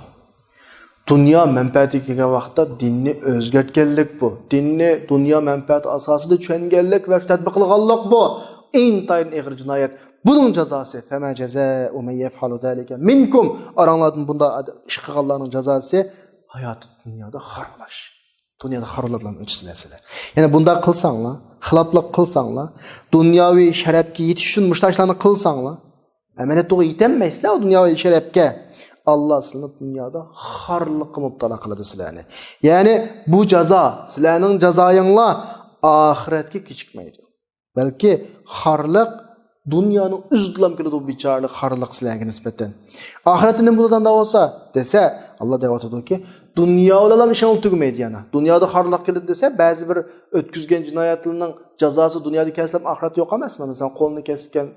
دۇنيا مەنپەئەتىگە كەلگەن ۋاقىتتا دىننى ئۆزگەرتكەنلىك بۇ. دىننى دۇنيا مەنپەئەتى ئاساسىدا چۈشەنگەنلىك ۋە تەتبىق قىلغانلىق بۇ. ئىنتايىن ئېغىر جىنايەت. بۇنىڭ جازاسى، فەمە جەزاءۇ مەن يەفئەلۇ زالىكە مىنكۇم. ئاراڭلاردىن بۇنداق ئىش قىلغانلارنىڭ جازاسى ھاياتى دۇنيادا خارلاش. دۇنيادا خارلىقلارنى ئۆتىسىلەر سىلەر. يەنى بۇنداق قىلساڭلار، خىلاپلىق قىلساڭلار، دۇنياۋى شەرەپكە يېتىش ئۈچۈن مۇشۇ ئىشلارنى قىلساڭلار، ئەمەلىيەتتە يېتەلمەيسىلەر ئۇ دۇنياۋى شەرەپكە. ئاللا سىلەرنى دۇنيادا خارلىققا مۇپتىلا قىلىدۇ سىلەرنى. يەنى بۇ جازا، سىلەرنىڭ جازايىڭلار ئاخىرەتكە كېچىكمەيدۇ. بەلكى خارلىق دۇنيانىڭ ئۆزىدىلا كېلىدۇ، بۇ بىچارىلىك خارلىق سىلەرگە نىسبەتەن. ئاخىرەتتە نېمە بولىدۇ ئۇنداق بولسا دېسە، ئاللا دەۋاتىدۇكى، دۇنيا بىلەنلا ئىشىڭلار تۈگىمەيدۇ يەنە. دۇنيادا خارلىق كېلىدۇ دېسە، بەزى بىر ئۆتكۈزگەن جىنايەتلىرىنىڭ جازاسى دۇنيادا كەلسىلا ئاخىرەتتە يوق ئەمەسمۇ؟ مەسىلەن، قولىنى كەسكەن،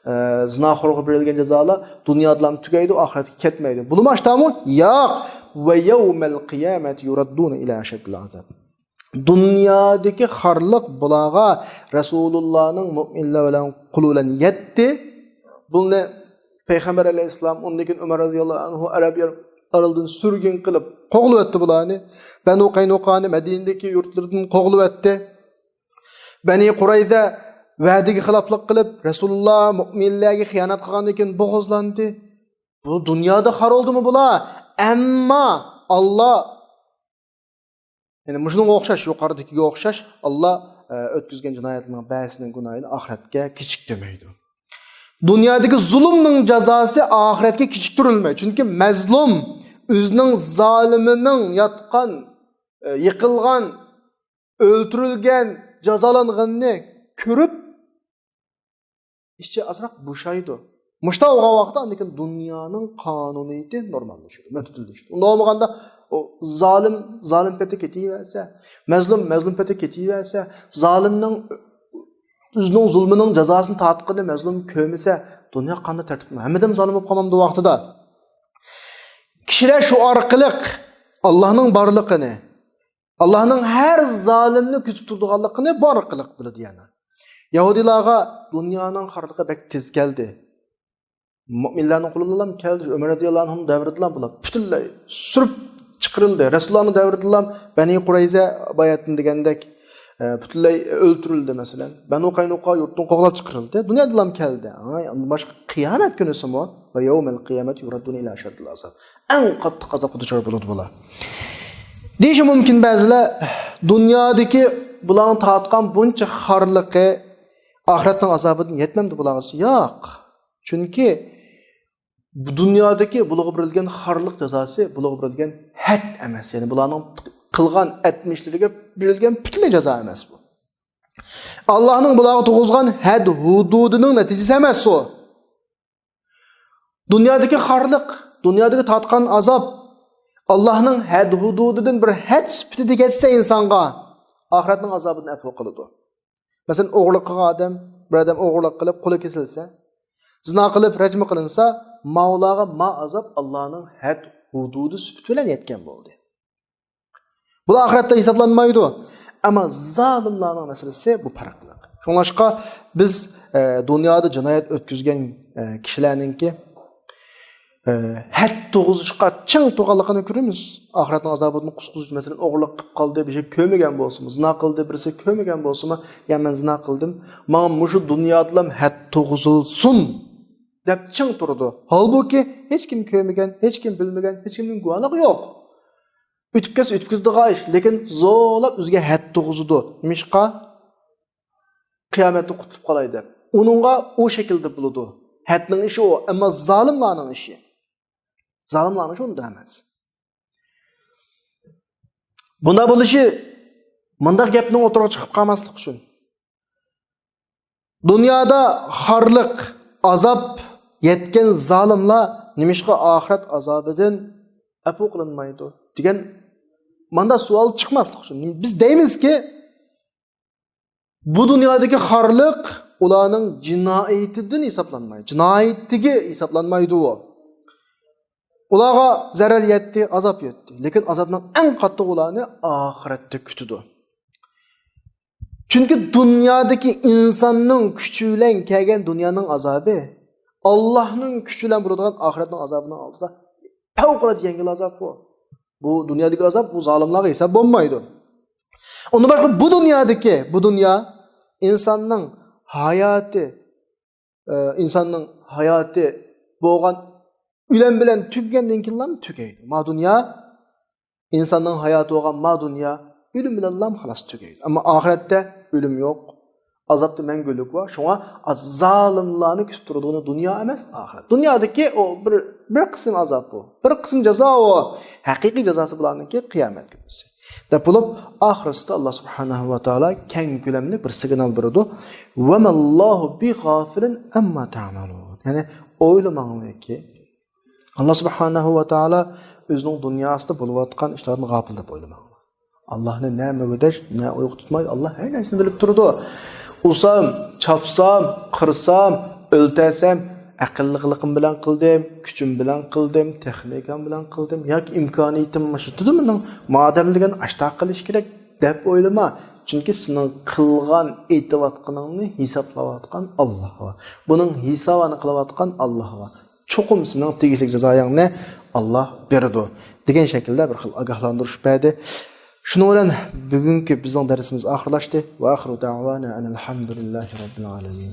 ئە، زىناخورغا بېرىلگەن جازالار دۇنيادىلا تۈگەيدۇ، ئاخىرەتكە كەتمەيدۇ. بۇلىمۇ ئاشتامۇ؟ ياق. ۋە يەۋمەل قىيامەتى يۇرەددۇنە ئىلە ئەشەددىل ئازاب. دۇنيادىكى خارلىق بۇلارغا رەسۇلۇللانىڭ مۇئمىنلار بىلەن قولى بىلەن يەتتى. بۇنى پەيغەمبەر ئەلەيھىسسالام، ئۇندىن كېيىن ئۆمەر رەزىياللاھۇ ئەنھۇ ئەرەب ئارىلىدىن سۈرگۈن قىلىپ قوغلىۋەتتى بۇلارنى. بەنۇ قەينۇقانى مەدىنىدىكى يۇرتلىرىدىن قوغلىۋەتتى. بەنى قۇرەيزە ۋەدىگە خىلاپلىق قىلىپ، رەسۇلۇللا مۇئمىنلەرگە خىيانەت قىلغاندىن كېيىن بوغۇزلاندى. بۇ دۇنيادا خار بولدىمۇ بۇلار؟ ئەمما ئاللا يەنى مۇشۇنىڭغا ئوخشاش، يۇقىرىدىكىگە ئوخشاش، ئاللا، ئە، ئۆتكۈزگەن جىنايەتلىرىنىڭ بەزىسىنىڭ گۇناھىنى ئاخىرەتكە كېچىكتۈرمەيدۇ. دۇنيادىكى زۇلۇمنىڭ جازاسى ئاخىرەتكە كېچىكتۈرۈلمەيدۇ. چۈنكى مەزلۇم ئۆزىنىڭ زالىمىنىڭ ياتقان، ئە، يىقىلغان، ئۆلتۈرۈلگەن، جازالانغىنىنى كۆرۈپ، ئىچى ئازراق بوشايدۇ. مۇشۇنداق بولغان ۋاقىتتا ئاندىن كېيىن دۇنيانىڭ قانۇنىيىتى نورماللىشىدۇ، مۆتىدىللىشىدۇ. ئۇنداق بولمىغاندا، ئۇ زالىم زالىم پېتى كېتىۋەرسە، مەزلۇم مەزلۇم پېتى كېتىۋەرسە، زالىمنىڭ ئۆزىنىڭ زۇلمىنىڭ جازاسىنى تارتقىنىنى مەزلۇم كۆرمىسە، دۇنيا قانداق تەرتىپ؟ ھەممىدىن زالىم بولۇپ قالمامدۇ ۋاقتىدا؟ كىشىلەر شۇ ئارقىلىق ئاللانىڭ بارلىقىنى، ئاللانىڭ ھەر زالىمنى كۈزىتىپ تۇرىدىغانلىقىنى بۇ ئارقىلىق بىلىدۇ يەنە. يەھۇدىيلارغا دۇنيانىڭ خارلىقى بەك تېز كەلدى. مۆمىنلەرنىڭ قولىدىلا كەلدى. ئۆمەر رەزىياللاھۇ ئەنھۇنىڭ دەۋرىدىلا بۇلار پۈتۈنلەي سۈرۈپ چىقىرىلدى. رەسۇلۇللانىڭ دەۋرىدىلا بەنى قۇرەيزە باياتىن دېگەندەك، ئە، پۈتۈنلەي ئۆلتۈرۈلدى مەسىلەن. بەنۇ قەينۇقا يۇرتتىن قوغلاپ چىقىرىلدى. دۇنيادىلا كەلدى. ئاندىن باشقا قىيامەت كۈنىسىمۇ ۋە يەۋمەل قىيامەتى يۇرەددۇنە ئىلە ئەشەددىل ئازاب. ئەڭ قاتتىق ئازابقا دۇچار بولىدۇ بۇلار. دېيىشى مۇمكىن بەزىلەر، دۇنيادىكى بۇلارنىڭ تارتقان بۇنچە خارلىقى ئاخىرەتنىڭ ئازابىدىن يەتمەمدۇ بۇلارغا دېسە، ياق. چۈنكى بۇ دۇنيادىكى بۇلارغا بېرىلگەن خارلىق جازاسى بۇلارغا بېرىلگەن ھەد ئەمەس. يەنى بۇلارنىڭ قىلغان ئەتمىشلىرىگە بېرىلگەن پۈتۈنلەي جازا ئەمەس بۇ. ئاللانىڭ بۇلارغا تۇرغۇزغان ھەد ھۇدۇدىنىڭ نەتىجىسى ئەمەس ئۇ. دۇنيادىكى خارلىق، دۇنيادىكى تارتقان ئازاب، ئاللانىڭ ھەد ھۇدۇدىدىن بىر ھەد سۈپىتىدە كەتسە ئىنسانغا، ئاخىرەتنىڭ ئازابىدىن ئەپۇ قىلىدۇ. مەسىلەن، ئوغرىلىق قىلغان ئادەم، بىر ئادەم ئوغرىلىق قىلىپ، قولى كېسىلسە، زىنا قىلىپ، رەجمە قىلىنسا، ماۋۇلارغا ما ئازاب ئاللانىڭ ھەد ھۇدۇدى سۈپىتى بىلەن يەتكەن بولدى. بۇلار ئاخىرەتتە ھېسابلانمايدۇ. ئەمما زالىملارنىڭ مەسىلىسى بۇ پەرقلىق. شۇڭلاشقا بىز، ئە، دۇنيادا جىنايەت ئۆتكۈزگەن، ئە، كىشىلەرنىڭكى، ئە، ھەد تۇغۇزۇشقا چىڭ تۇرغانلىقىنى كۆرىمىز. ئاخىرەتنىڭ ئازابىدىن قۇتقۇزۇش، مەسىلەن، ئوغرىلىق قىلىپ قالدى، بىر شەي كۆرمىگەن بولسىمۇ، زىنا قىلدى، بىرسى كۆرمىگەن بولسىمۇ، يا مەن زىنا قىلدىم، ماڭا مۇشۇ دۇنيادىلام ھەد تۇغۇزۇلسۇن دەپ چىڭ تۇرىدۇ. ھالبۇكى، ھېچكىم كۆرمىگەن، ھېچكىم بىلمىگەن، ھېچكىمنىڭ گۇۋاھلىقى يوق. ئۆتۈپ كەتسە ئۆتۈپ كېتىدىغان ئىش، لېكىن زورلاپ ئۆزىگە ھەد تۇغۇزىدۇ. نېمىشقا؟ قىيامەتتە قۇتۇلۇپ قالاي دەپ. ئۇنىڭغا ئۇ شەكىلدە بولىدۇ. ھەدنىڭ ئىشى ئۇ، ئەمما زالىملارنىڭ ئىشى. زالىملارنىڭ ئىشى ئۇنداق ئەمەس. بۇنداق بولۇشى، مۇنداق گەپنىڭ ئوتتۇرىغا چىقىپ قالماسلىق ئۈچۈن. دۇنيادا خارلىق، ئازاب يەتكەن زالىملار نېمىشقا ئاخىرەت ئازابىدىن ئەپۇ قىلىنمايدۇ دېگەن ماندا سوئال چىقماسلىق ئۈچۈن. بىز دەيمىزكى، بۇ دۇنيادىكى خارلىق ئۇلارنىڭ جىنايىتىدىن ھېسابلانمايدۇ. جىنايىتىگە ھېسابلانمايدۇ ئۇ. ئۇلارغا زەرەر يەتتى، ئازاب يەتتى. لېكىن ئازابنىڭ ئەڭ قاتتىق ئۇلارنى ئاخىرەتتە كۈتىدۇ. چۈنكى دۇنيادىكى ئىنساننىڭ كۈچى بىلەن كەلگەن دۇنيانىڭ ئازابى ئاللاھنىڭ كۈچى بىلەن بولىدىغان ئاخىرەتنىڭ ئازابىنىڭ ئالدىدا پەۋقۇلئاددە يەڭگىل ئازاب بۇ. بۇ دۇنيادىكى ئازاب بۇ زالىملارغا ھېساب بولمايدۇ. ئۇندىن باشقا بۇ دۇنيادىكى، بۇ دۇنيا ئىنساننىڭ ھاياتى، ئە، ئىنساننىڭ ھاياتى بولغان ئۆلۈم بىلەن تۈگىگەندىن كېيىنلا تۈگەيدۇ. ما دۇنيا ئىنساننىڭ ھاياتى بولغان ما دۇنيا ئۆلۈم بىلەنلا خالاس تۈگەيدۇ. ئەمما ئاخىرەتتە ئۆلۈم يوق. ئازابتا مەڭگۈلۈك بار. شۇڭا زالىملارنى كۈتۈپ تۇرىدىغىنى دۇنيا ئەمەس، ئاخىرەت. دۇنيادىكى ئۇ بىر، بىر قىسىم ئازاب بۇ. بىر قىسىم جازا ئۇ. ھەقىقىي جازاسى بۇلارنىڭكى قىيامەت كۈنىسى. دەپ بولۇپ، ئاخىرسىدا ئاللا سۇبھانەھۇ ۋە تائالا كەڭ كۆلەملىك بىر سىگنال بېرىدۇ. «وَمَا اللَّهُ بِغَافِلٍ عَمَّا تَعْمَلُونَ.» يەنى ئويلىماڭلاركى، ئاللا سۇبھانەھۇ ۋە تائالا ئۆزىنىڭ دۇنياسىدا بولۇۋاتقان ئىشلاردىن غاپىل دەپ ئويلىماڭلار. ئاللانى نە مۈگدەش، نە ئۇيقۇ تۇتمايدۇ. ئاللا ھەر نەرسىنى بىلىپ تۇرىدۇ. ئۇرسام، چاپسام، قىرسام، ئۆلتۈرسەم، ئەقىللىقلىقىم بىلەن قىلدىم، كۈچۈم بىلەن قىلدىم، تېخنىكام بىلەن قىلدىم ياكى ئىمكانىيىتىم يېتىدۇ مېنىڭ، مادەم دېگەن ئاشتاق قىلىش كېرەك دەپ ئويلىما. چۈنكى سېنىڭ قىلغان، ئېيتىۋاتقىنىڭنى ھېسابلاۋاتقان ئاللا بار. بۇنىڭ ھېسابىنى قىلىۋاتقان ئاللا بار. چوقۇم سېنىڭ تېگىشلىك جازايىڭنى ئاللا بېرىدۇ، دېگەن شەكىلدە بىر خىل ئاگاھلاندۇرۇش بەردى. شۇنىڭ بىلەن بۈگۈنكى بىزنىڭ دەرسىمىز ئاخىرلاشتى. وآخر دعوانا أن الحمد لله رب العالمين.